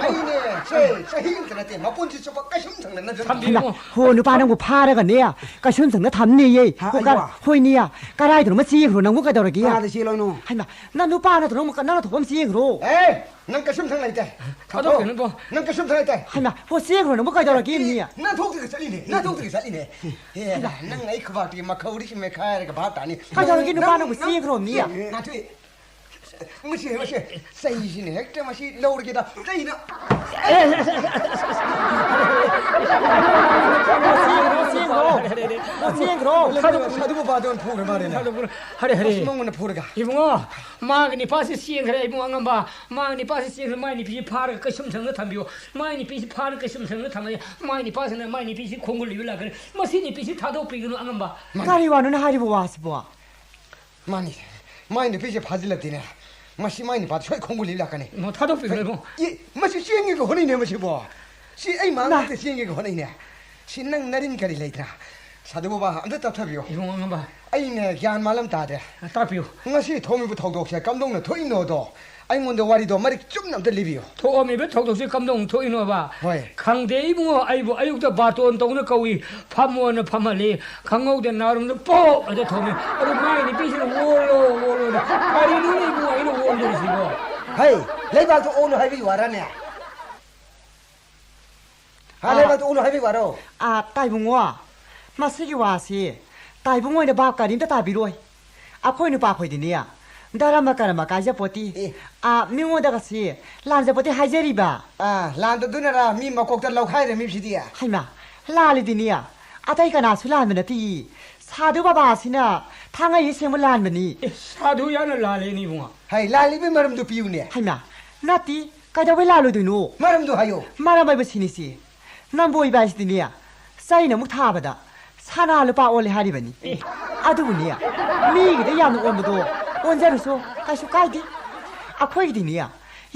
ꯑꯩꯅꯦ, ꯁꯦ, ꯆꯍꯤ ꯑꯃꯇ ꯅꯠꯇꯦ, ꯃꯄꯨꯟꯁꯤ ꯆꯨꯞꯄ ꯀꯩꯁꯨꯝ ꯊꯪꯅꯅ ꯑꯗꯨꯝ ꯊꯝꯕꯤꯔꯝꯃꯣ꯫ ꯍꯣ, ꯅꯨꯄꯥ ꯅꯪꯕꯨ ꯐꯥꯔꯒꯅꯦ, ꯀꯩꯁꯨꯝ ꯊꯪꯅ ꯊꯝꯅꯤꯌꯦ꯫ ꯍꯥ, ꯍꯣ, ꯀ-, ꯑꯩꯕꯣ? ꯍꯣꯏꯅꯦ, ꯀꯔꯥꯏꯗꯅꯣꯃ ꯆꯦꯟꯈ꯭ꯔꯣ, ꯅꯪꯕꯨ ꯀꯩꯗꯧꯔꯒꯦ? ꯀꯅꯥꯗ ꯆꯦꯜꯂꯣꯏꯅꯣ? ꯍꯩꯃꯥ, ꯅꯪ ꯅꯨꯄꯥ ꯅꯠꯇ꯭ꯔꯣ, ꯅꯪ ꯅꯊꯣꯛꯄ ꯑꯃ ꯆꯦꯟꯈ꯭ꯔꯣ꯫ ꯑꯦ, ꯅꯪ ꯀꯩꯁꯨꯝ ꯊꯪ ꯂꯩꯇꯦ꯫ ꯊꯥꯗꯣꯛꯈ꯭ꯔꯣ, ꯅꯪꯕꯣ꯫ ꯅꯪ ꯀꯩꯁꯨꯝ ꯊꯪ ꯂꯩꯇꯦ꯫ ꯍꯩꯃꯥ, ꯍꯣ, ꯆꯦꯟꯈ꯭ꯔꯣ, ꯅꯪꯕꯨ ꯀꯩꯗꯧꯔꯒꯦ, ꯃꯤ? ꯅꯪ ꯊꯣꯛꯇ꯭ꯔꯒ ꯆꯠꯂꯤꯅꯦ, ꯅꯪ ꯊꯣꯛꯇ꯭ꯔꯒ ꯆꯠꯂꯤꯅꯦ꯫ ꯑꯦ, ꯅꯪ ꯑꯩ ꯈꯨꯕꯥꯛꯇꯤ ꯃꯈꯧꯔꯤ ꯃꯦꯈꯥꯏꯔꯒ ꯚꯥꯞ ꯇꯥꯅꯤ꯫ ꯀꯩꯗꯧꯔꯒꯦ, ꯅꯨꯄꯥ ꯅꯪꯕꯨ ꯆꯦꯟꯈ꯭ꯔꯣ, ꯃꯤ? ꯅꯥꯊꯣꯏ, ꯃꯁꯤ, ꯃꯁꯤ, ꯆꯩꯁꯤꯅ ꯍꯦꯛꯇ ꯃꯁꯤ ꯂꯧꯔꯒꯦꯗ, ꯆꯩꯅ꯫ ꯆꯦꯟꯈ꯭ꯔꯣ, ꯆꯦꯟꯈ꯭ꯔꯣ꯫ ꯆꯦꯟꯈ꯭ꯔꯣ꯫ ꯁꯥꯙꯨ, ꯁꯥꯙꯨ ꯕꯕꯥꯗ ꯑꯣꯏꯅ ꯐꯨꯈ꯭ꯔ ꯃꯥꯜꯂꯦꯅꯦ꯫ ꯍꯔꯦ, ꯍꯔꯦ꯫ ꯑꯁ, ꯃꯉꯣꯟꯗ ꯐꯨꯔꯒ꯫ ꯏꯕꯨꯡꯉꯣ, ꯃꯥꯒꯤ ꯅꯤꯄꯥꯁꯤ ꯆꯦꯟꯈ꯭ꯔꯦ, ꯏꯕꯨꯡ ꯑꯉꯝꯕ꯫ ꯃꯥꯒꯤ ꯅꯤꯄꯥꯁꯤ ꯆꯦꯟꯈ꯭ꯔꯦ, ꯃꯥꯒꯤ ꯅꯤꯄꯤꯁꯤ ꯐꯥꯔꯒ ꯀꯩꯁꯨꯝ ꯁꯪꯗ ꯊꯝꯕꯤꯌꯨ꯫ ꯃꯥꯒꯤ ꯅꯤꯄꯤꯁꯤ ꯐꯥꯔꯒ ꯀꯩꯁꯨꯝ ꯁꯪꯗ ꯊꯝꯃꯗꯤ, ꯃꯥꯒꯤ ꯅꯤꯄꯥꯁꯤꯅ ꯃꯥꯒꯤ ꯅꯤꯄꯤꯁꯤ ꯈꯣꯡꯒꯨꯜ ꯂꯤꯕ ꯂꯥꯛꯀꯅꯤ꯫ ꯃꯁꯤ ꯅꯤꯄꯤꯁꯤ ꯊꯥꯗꯣꯛꯄꯤꯒꯅꯨ, ꯑꯉꯝꯕ꯫ ꯀꯔꯤ ꯋꯥꯅꯣꯅꯦ ꯍꯥꯏꯔꯤꯕ ꯋꯥꯁꯤꯕꯣ? ꯃꯥꯅꯤ, ꯃꯥꯏ ꯅꯨꯄꯤꯁꯦ ꯐꯥꯖꯤꯜꯂꯗꯤꯅꯦ, ꯃꯁꯤ ꯃꯥꯏ ꯅꯨꯄꯥꯗ ꯁꯣꯏ ꯈꯣꯡꯒꯨꯜ ꯂꯤꯕ ꯂꯥꯛꯀꯅꯤ꯫ ꯃꯣ ꯊꯥꯗꯣꯛꯄꯤꯈ꯭ꯔꯣ, ꯏꯕꯨꯡ꯫ ꯏ, ꯃꯁꯤ ꯆꯦꯟꯒꯦꯒ ꯍꯣꯠꯅꯩꯅꯦ ꯃꯁꯤꯕꯣ꯫ ꯁꯤ ꯑꯩ ꯃꯥꯡ ꯅ- ꯈꯛꯇ ꯆꯦꯟꯒꯦꯒ ꯍꯣꯠꯅꯩꯅꯦ꯫ ꯁꯤ ꯅꯪ ꯅꯔꯤꯟ ꯀꯔꯤ ꯂꯩꯇ꯭ꯔꯥ? ꯁꯥꯙꯨ ꯕꯕꯥ, ꯑꯝꯇ ꯇꯞꯊꯕꯤꯌꯨ꯫ ꯏꯕꯨꯡ ꯑꯉꯝꯕ꯫ ꯑꯩꯅꯦ ꯒ꯭ꯌꯥꯟ ꯃꯥꯜꯂꯝ ꯇꯥꯗ꯭ꯔꯦ꯫ ꯇꯥꯛꯄꯤꯌꯨ꯫ ꯉꯁꯤ ꯊꯣꯛꯂꯤꯕ ꯊꯧꯗꯣꯛꯁꯦ ꯀꯝꯗꯧꯅ ꯊꯣꯛꯏꯅꯣꯗꯣ ꯑꯩꯉꯣꯟꯗ ꯋꯥꯔꯤꯗꯣ ꯃꯔꯤꯛ ꯆꯨꯝꯅ ꯑꯝꯇ ꯂꯤꯕꯤꯌꯨ꯫ ꯊꯣꯛꯑꯝꯃꯤꯕ ꯊꯧꯗꯣꯛꯁꯦ ꯀꯝꯗꯧꯅ ꯊꯣꯛꯏꯅꯣꯕ? ꯍꯣꯏ꯫ ꯈꯪꯗꯦ ꯏꯕꯨꯡꯉꯣ, ꯑꯩꯕꯨ ꯑꯌꯨꯛꯇ ꯕꯥꯇꯣꯟ ꯇꯧꯅ ꯀꯧꯏ, ꯐꯝꯃꯣꯅ ꯐꯝꯍꯜꯂꯤ, ꯈꯪꯍꯧꯗ ꯅꯥꯔꯨꯝꯗ ꯄꯣꯛ ꯑꯗ ꯊꯣꯝꯃꯤ꯫ ꯑꯗꯨ ꯃꯥꯏ ꯅꯨꯄꯤꯁꯤꯅ "ꯑꯣꯜꯂꯣ, ꯑꯣꯜꯂꯣꯅ"꯫ ꯀꯔꯤꯅꯣꯅꯦ ꯏꯕꯨꯡꯉꯣ ꯑꯩꯅ ꯑꯣꯟꯗꯣꯔꯤꯁꯤꯕꯣ? ꯍꯩ, ꯂꯩꯕꯥꯛꯇ ꯑꯣꯜꯂꯨ ꯍꯥꯏꯕꯒꯤ ꯋꯥꯔꯅꯦ? ꯍꯥ, ꯑꯥ꯫ ꯂꯩꯕꯥꯛꯇ ꯑꯣꯜꯂꯨ ꯍꯥꯏꯕꯒꯤ ꯋꯥꯔꯣ? ꯑꯥ, ꯇꯥꯏꯕꯨꯡꯉꯣ, ꯃꯁꯤꯒꯤ ꯋꯥꯁꯤ ꯇꯥꯏꯕꯨꯡꯉꯣ ꯍꯣꯏꯅ ꯚꯥꯞ ꯀꯔꯤꯝꯇ ꯇꯥꯕꯤꯔꯣꯏ꯫ ꯑꯩꯈꯣꯏ ꯅꯨꯄꯥꯈꯣꯏꯗꯤꯅꯦ, ꯙꯔꯃ ꯀꯔꯃ ꯀꯥꯏꯖꯄꯣꯠꯇꯤ꯫ ꯑꯦ꯫ ꯑꯥ, ꯃꯤꯉꯣꯟꯗꯒꯁꯤ ꯂꯥꯟꯖꯄꯣꯠꯇꯤ ꯍꯥꯏꯖꯔꯤꯕ꯫ ꯑꯥ, ꯂꯥꯟꯗꯗꯨꯅꯔ ꯃꯤ ꯃꯀꯣꯛꯇ ꯂꯧꯈꯥꯏꯔꯝꯃꯤꯕꯁꯤꯗꯤ? ꯍꯩꯃꯥ, ꯂꯥꯜꯂꯤꯗꯤꯅꯦ꯫ ꯑꯇꯩ ꯀꯅꯥꯁꯨ ꯂꯥꯟꯕ ꯅꯠꯇꯦ꯫ ꯁꯥꯙꯨ ꯕꯕꯥꯁꯤꯅ ꯊꯥꯡꯉꯩ ꯁꯦꯡꯕ ꯂꯥꯟꯕꯅꯤ꯫ ꯑꯦ, ꯁꯥꯙꯨ ꯌꯥꯅ ꯂꯥꯜꯂꯦꯅꯦ ꯏꯕꯨꯡꯉꯣ꯫ ꯍꯩ, ꯂꯥꯜꯂꯤꯕꯒꯤ ꯃꯔꯝꯗꯨ ꯄꯤꯌꯨꯅꯦ꯫ ꯍꯩꯃꯥ, ꯅꯠꯇꯦ, ꯀꯩꯗꯧꯕꯩ ꯂꯥꯜꯂꯣꯏꯗꯣꯏꯅꯣ? ꯃꯔꯝꯗꯨ ꯍꯥꯏꯌꯣ꯫ ꯃꯔꯝ ꯍꯥꯏꯕ ꯁꯤꯅꯤꯁꯤ꯫ ꯅꯝꯕꯣꯏꯕ ꯍꯥꯏꯁꯤꯗꯤꯅꯦ, ꯆꯩꯅ ꯑꯃꯨꯛ ꯊꯥꯕꯗ ꯁꯅꯥ ꯂꯨꯄꯥ ꯑꯣꯜꯂꯦ ꯍꯥꯏꯔꯤꯕꯅꯤ꯫ ꯑꯦ꯫ ꯑꯗꯨꯕꯨꯅꯦ, ꯃꯤꯒꯤꯗ ꯌꯥꯝꯅ ꯑꯣꯟꯕꯗꯣ ꯑꯣꯟꯖꯔꯨꯁꯨ ꯀꯩꯁꯨ ꯀꯥꯏꯗꯦ꯫ ꯑꯩꯈꯣꯏꯒꯤꯗꯤꯅꯦ,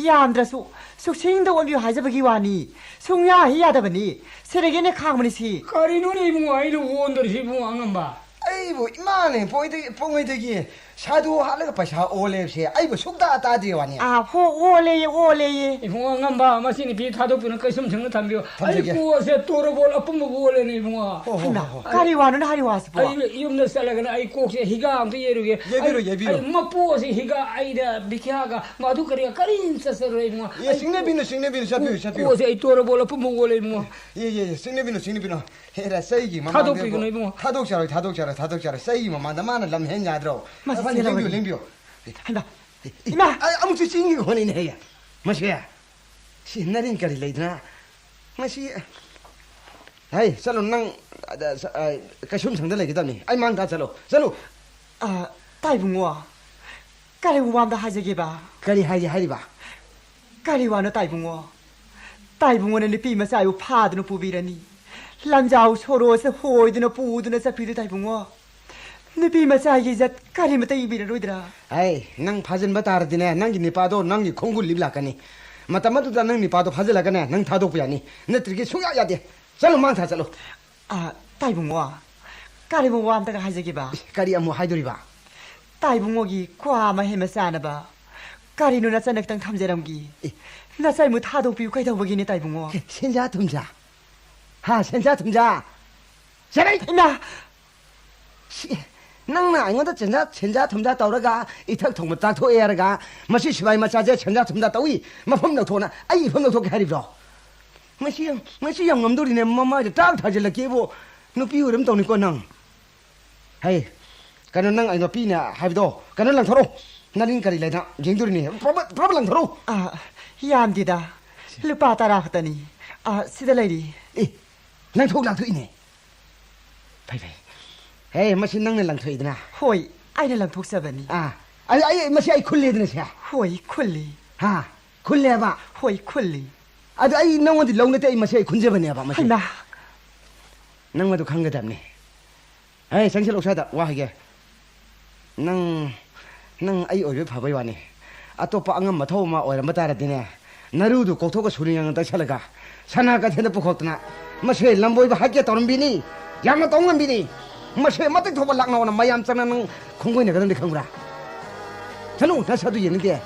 ꯌꯥꯝꯗ꯭ꯔꯁꯨ ꯁꯨꯛꯁꯤꯡꯗ ꯑꯣꯟꯕꯤꯌꯨ ꯍꯥꯏꯖꯕꯒꯤ ꯋꯥꯅꯤ꯫ ꯁꯨꯡꯌꯥ ꯍꯦꯛ ꯌꯥꯗꯕꯅꯤ꯫ ꯁꯤꯗꯒꯤꯅꯦ ꯈꯥꯡꯕꯅꯤ ꯁꯤ꯫ ꯀꯔꯤꯅꯣꯅꯦ ꯏꯕꯨꯡꯉꯣ, ꯑꯩꯅ ꯑꯣꯟꯗꯣꯔꯤꯁꯤ ꯏꯕꯨꯡꯉꯣ ꯑꯉꯝꯕ? ꯑꯩꯕꯨ ꯏꯃꯥꯅ ꯄꯣꯛꯏꯗꯒꯤ, ꯄꯣꯛꯉꯩꯗꯒꯤ ꯁꯥꯗꯨ ꯍꯥꯠꯂꯒ ꯄꯩꯁꯥ ꯑꯣꯜꯂꯦꯕꯁꯦ ꯑꯩꯕꯨ ꯁꯨꯛꯇꯥ ꯇꯥꯗꯦ ꯋꯥꯅꯤ꯫ ꯑꯥ, ꯍꯣ, ꯑꯣꯜꯂꯦꯌꯦ, ꯑꯣꯜꯂꯦꯌꯦ꯫ ꯏꯕꯨꯡꯉꯣ ꯑꯉꯝꯕ, ꯃꯁꯤ ꯅꯨꯄꯤ ꯊꯥꯗꯣꯛꯄꯤꯅ ꯀꯩꯁꯨꯝ ꯁꯦꯡꯅ ꯊꯝꯕꯤꯌꯨ꯫ ꯑꯩ ꯊꯝꯖꯒꯦ꯫ ꯀꯣꯛ ꯑꯁꯦ ꯇꯣꯔꯕꯣꯜ ꯑꯄꯨꯝꯕ ꯑꯣꯜꯂꯦꯅꯦ ꯏꯕꯨꯡꯉꯣ꯫ ꯍꯣ, ꯍꯣ, ꯑꯩ, ꯍꯣ, ꯍꯣ꯫ ꯀꯔꯤ ꯋꯥꯅꯣꯅꯦ ꯍꯥꯏꯔꯤ ꯋꯥꯁꯤꯕꯣ? ꯑꯩ ꯌꯨꯝꯗ ꯆꯠꯂꯒꯅ ꯑꯩ ꯀꯣꯛꯁꯦ ꯍꯤꯒꯥ ꯑꯝꯇ ꯌꯩꯔꯨꯒꯦ꯫ ꯌꯩꯕꯤꯔꯣ, ꯑꯩ, ꯌꯩꯕꯤꯔꯣ꯫ ꯑꯩ ꯃꯄꯨ ꯑꯁꯤ ꯍꯤꯒꯥ ꯑꯩꯅ ꯕꯤꯈ꯭ꯌꯥꯒ ꯃꯗꯨ ꯀꯔꯤꯒ ꯀꯔꯤꯝ ꯆꯠꯆꯔꯣꯏ ꯏꯕꯨꯡꯉꯣ꯫ ꯑꯦ, ꯑꯩ ꯁꯤꯡꯅꯕꯤꯅꯨ, ꯁꯤꯡꯅꯕꯤꯅꯨ, ꯆꯠꯄꯤꯌꯨ, ꯆꯠꯄꯤꯌꯨ꯫ ꯀꯣꯛ ꯑꯁꯦ ꯑꯩ ꯇꯣꯔꯕꯣꯜ ꯑꯄꯨꯝꯕ ꯑꯣꯜꯂꯦ ꯏꯕꯨꯡꯉꯣ꯫ ꯑꯦ, ꯑꯦ, ꯑꯦ, ꯁꯤꯡꯅꯕꯤꯅꯨ, ꯁꯤꯡꯅꯕꯤꯅꯨ꯫ ꯍꯦꯔꯥ, ꯆꯩꯒꯤ ꯃꯃꯥꯡꯗ ꯊꯥꯗꯣꯛꯄꯤꯒꯅꯨ ꯏꯕꯨꯡꯉꯣ꯫ ꯊꯥꯗꯣꯛꯆꯔꯣꯏ, ꯊꯥꯗꯣꯛꯆꯔꯣꯏ, ꯊꯥꯗꯣꯛꯆꯔꯣꯏ꯫ ꯆꯩꯒꯤ ꯃꯃꯥꯡꯗ ꯃꯥꯅ ꯂꯝ ꯍꯦꯟ ꯌꯥꯗ꯭ꯔꯣ? ꯃꯁꯤ ꯐꯅꯤ, ꯆꯦꯜꯂꯕꯅꯤ꯫ ꯂꯦꯡꯕꯤꯌꯨ, ꯂꯦꯡꯕꯤꯌꯨ꯫ ꯍꯩꯃꯥ, ꯑꯦ, ꯏꯃꯥ! ꯑꯩ ꯑꯃꯨꯛꯁꯨ ꯆꯤꯡꯒꯤ ꯍꯣꯠꯅꯩꯅꯦ ꯍꯦ꯫ ꯃꯁꯦ, ꯁꯤ ꯅꯔꯤꯟ ꯀꯔꯤ ꯂꯩꯗꯅ? ꯃꯁꯤ, ꯍꯩ, ꯆꯠꯂꯣ ꯅꯪ, ꯑꯗ, ꯁ-, ꯑ, ꯀꯩꯁꯨꯝ ꯁꯪꯗ ꯂꯩꯒꯗꯕꯅꯤ꯫ ꯑꯩ ꯃꯥꯡ ꯊꯥ ꯆꯠꯂꯣ, ꯆꯠꯂꯣ꯫ ꯑ, ꯇꯥꯏꯕꯨꯡꯉꯣ, ꯀꯔꯤ ꯋꯥ ꯑꯝꯇ ꯍꯥꯏꯖꯒꯦꯕ? ꯀꯔꯤ ꯍꯥꯏꯒꯦ ꯍꯥꯏꯔꯤꯕ? ꯀꯔꯤ ꯋꯥꯅꯣ ꯇꯥꯏꯕꯨꯡꯉꯣ? ꯇꯥꯏꯕꯨꯡꯉꯣꯅ ꯅꯨꯄꯤ ꯃꯆꯥꯕꯨ ꯐꯥꯗꯨꯅ ꯄꯨꯕꯤꯔꯅꯤ꯫ ꯂꯝꯖꯥꯎ ꯁꯣꯔꯣꯁꯦ ꯍꯣꯏꯗꯨꯅ ꯄꯨꯗꯨꯅ ꯆꯠꯄꯤꯔꯦ ꯇꯥꯏꯕꯨꯡꯉꯣ꯫ ꯅꯨꯄꯤ ꯃꯆꯥꯒꯤ ꯏꯖꯠ ꯀꯔꯤꯃꯇ ꯏꯕꯤꯔꯔꯣꯏꯗ꯭ꯔꯥ? ꯑꯩ, ꯅꯪ ꯐꯥꯖꯤꯟꯕ ꯇꯥꯔꯗꯤꯅꯦ, ꯅꯪꯒꯤ ꯅꯤꯄꯥꯗꯣ ꯅꯪꯒꯤ ꯈꯣꯡꯒꯨꯜ ꯂꯤꯞ ꯂꯥꯛꯀꯅꯤ꯫ ꯃꯇꯝ ꯑꯗꯨꯗ ꯅꯪ ꯅꯤꯄꯥꯗꯣ ꯐꯥꯖꯤꯜꯂꯒꯅꯦ, ꯅꯪ ꯊꯥꯗꯣꯛꯄ ꯌꯥꯅꯤ꯫ ꯅꯠꯇ꯭ꯔꯗꯤ ꯁꯨꯡꯌꯥ ꯌꯥꯗꯦ꯫ ꯆꯠꯂꯣ, ꯃꯥꯡ ꯊꯥ ꯆꯠꯂꯣ꯫ ꯑ, ꯇꯥꯏꯕꯨꯡꯉꯣ, ꯀꯔꯤꯕꯨ ꯋꯥ ꯑꯝꯇꯒ ꯍꯥꯏꯖꯒꯦꯕ? ꯀꯔꯤ ꯑꯃꯨꯛ ꯍꯥꯏꯗꯣꯔꯤꯕ? ꯇꯥꯏꯕꯨꯡꯉꯣꯒꯤ ꯀ꯭ꯋꯥ ꯑꯃ ꯍꯦꯟꯕ ꯆꯥꯅꯕ ꯀꯔꯤꯅꯣ ꯅꯆꯟꯅ ꯈꯤꯇꯪ ꯊꯝꯖꯔꯝꯒꯦ? ꯑꯦ꯫ ꯅꯆꯟꯕꯨ ꯊꯥꯗꯣꯛꯄꯤꯌꯨ ꯀꯩꯗꯧꯕꯒꯤꯅꯦ ꯇꯥꯏꯕꯨꯡꯉꯣ? ꯑꯦ, ꯁꯦꯟꯖꯥ ꯊꯨꯝꯖꯥ? ꯍꯥ, ꯁꯦꯟꯖꯥ ꯊꯨꯝꯖꯥ? ꯆꯠꯂꯣ! ꯏꯃꯥ! ꯁꯤ, ꯅꯪꯅ ꯑꯩꯉꯣꯟꯗ ꯁꯦꯟꯖꯥ, ꯁꯦꯟꯖꯥ ꯊꯨꯝꯖꯥ ꯇꯧꯔꯒ ꯏꯊꯛ ꯊꯣꯡꯕ ꯆꯥꯊꯣꯛꯑꯦ ꯍꯥꯏꯔꯒ ꯃꯁꯤ ꯁꯤꯕꯥꯏ ꯃꯆꯥꯁꯦ ꯁꯦꯟꯖꯥ ꯊꯨꯝꯖꯥ ꯇꯧꯏ, ꯃꯐꯝ ꯂꯧꯊꯣꯛꯅ ꯑꯩ ꯏꯐꯝ ꯂꯧꯊꯣꯛꯀꯦ ꯍꯥꯏꯔꯤꯕ꯭ꯔꯣ? ꯃꯁꯤ, ꯃꯁꯤ ꯌꯥꯝ ꯉꯝꯗꯣꯔꯤꯅꯦ, ꯃꯃꯥꯏꯗ ꯇꯥꯛ ꯊꯥꯖꯤꯜꯂꯛꯀꯦꯕꯨ꯫ ꯅꯨꯄꯤ ꯑꯣꯏꯔꯝ ꯇꯧꯅꯤꯀꯣ ꯅꯪ꯫ ꯍꯩ, ꯀꯩꯅꯣ ꯅꯪ ꯑꯩ ꯅꯨꯄꯤꯅꯦ ꯍꯥꯏꯕꯗꯣ, ꯀꯩꯅꯣ ꯂꯪꯊꯣꯔꯛꯑꯣ꯫ ꯅꯅꯤꯡ ꯀꯔꯤ ꯂꯩꯅꯥ ꯌꯦꯡꯗꯣꯔꯤꯅꯤ? ꯄ꯭ꯔꯣꯕ ꯄ꯭ꯔꯣꯕ ꯂꯪꯊꯣꯔꯛꯎ꯫ ꯑꯥ, ꯌꯥꯝꯗꯦꯗ꯫ ꯂꯨꯄꯥ ꯇꯔꯥ ꯈꯛꯇꯅꯤ꯫ ꯑꯥ, ꯁꯤꯗ ꯂꯩꯔꯤ꯫ ꯑꯦ, ꯂꯪꯊꯣꯛ ꯂꯥꯛꯊꯣꯛꯏꯅꯦ꯫ ꯐꯩ ꯐꯩ꯫ ꯍꯦ, ꯃꯁꯤ ꯅꯪꯅ ꯂꯪꯊꯣꯛꯏꯗꯅ꯫ ꯍꯣꯏ, ꯑꯩꯅ ꯂꯪꯊꯣꯛꯆꯕꯅꯤ꯫ ꯑꯥ, ꯑꯩ ꯑꯩ ꯃꯁꯤ ꯑꯩ ꯈꯨꯜꯂꯦꯗꯅ ꯁꯦ꯫ ꯍꯣꯏ, ꯈꯨꯜꯂꯤ꯫ ꯍꯥ? ꯈꯨꯜꯂꯦꯕ꯫ ꯍꯣꯏ, ꯈꯨꯜꯂꯤ꯫ ꯑꯗꯨ ꯑꯩ ꯅꯪꯉꯣꯟꯗꯤ ꯂꯧ ꯅꯠꯇꯦ, ꯑꯩ ꯃꯁꯤ ꯑꯩ ꯈꯨꯟꯖꯕꯅꯦꯕ ꯃꯁꯤ꯫ ꯍꯩꯃꯥ꯫ ꯅꯪ ꯃꯗꯨ ꯈꯪꯒꯗꯕꯅꯤ꯫ ꯑꯩ ꯆꯪꯁꯤꯜꯂꯛꯎ ꯁ꯭ꯋꯥꯏꯗ, ꯋꯥ ꯍꯥꯏꯒꯦ꯫ ꯅꯪ ꯅꯪ ꯑꯩ ꯑꯣꯏꯕ ꯐꯕꯩ ꯋꯥꯅꯤ꯫ ꯑꯇꯣꯞꯄ ꯑꯉꯝ ꯑꯊꯧ ꯑꯃ ꯑꯣꯏꯔꯝꯕ ꯇꯥꯔꯗꯤꯅꯦ, ꯅꯔꯨꯗꯨ ꯀꯣꯛꯊꯣꯛꯑ ꯁꯨꯔꯤ ꯉꯥꯡꯅ ꯇꯩꯁꯜꯂꯒ ꯁꯅꯥ ꯀꯩꯊꯦꯜꯗ ꯄꯨꯈꯣꯛꯇꯅ ꯃꯁꯦ ꯂꯝꯕꯣꯏꯕ ꯍꯥꯠꯀꯦ ꯇꯧꯔꯝꯕꯤꯅꯤ꯫ ꯌꯥꯝꯅ ꯇꯧ ꯉꯝꯕꯤꯅꯤ꯫ ꯃꯁꯦ ꯃꯇꯤꯛ ꯊꯧꯕ ꯂꯥꯛꯅꯧꯅ ꯃꯌꯥꯝ ꯆꯪꯅ ꯅꯪ ꯈꯣꯡꯒꯣꯏꯅꯒꯗꯕꯅꯤ ꯈꯪꯕ꯭ꯔꯥ? ꯆꯠꯂꯨ, ꯅꯁꯥꯗꯨ ꯌꯦꯡꯅꯤꯡꯗꯦ꯫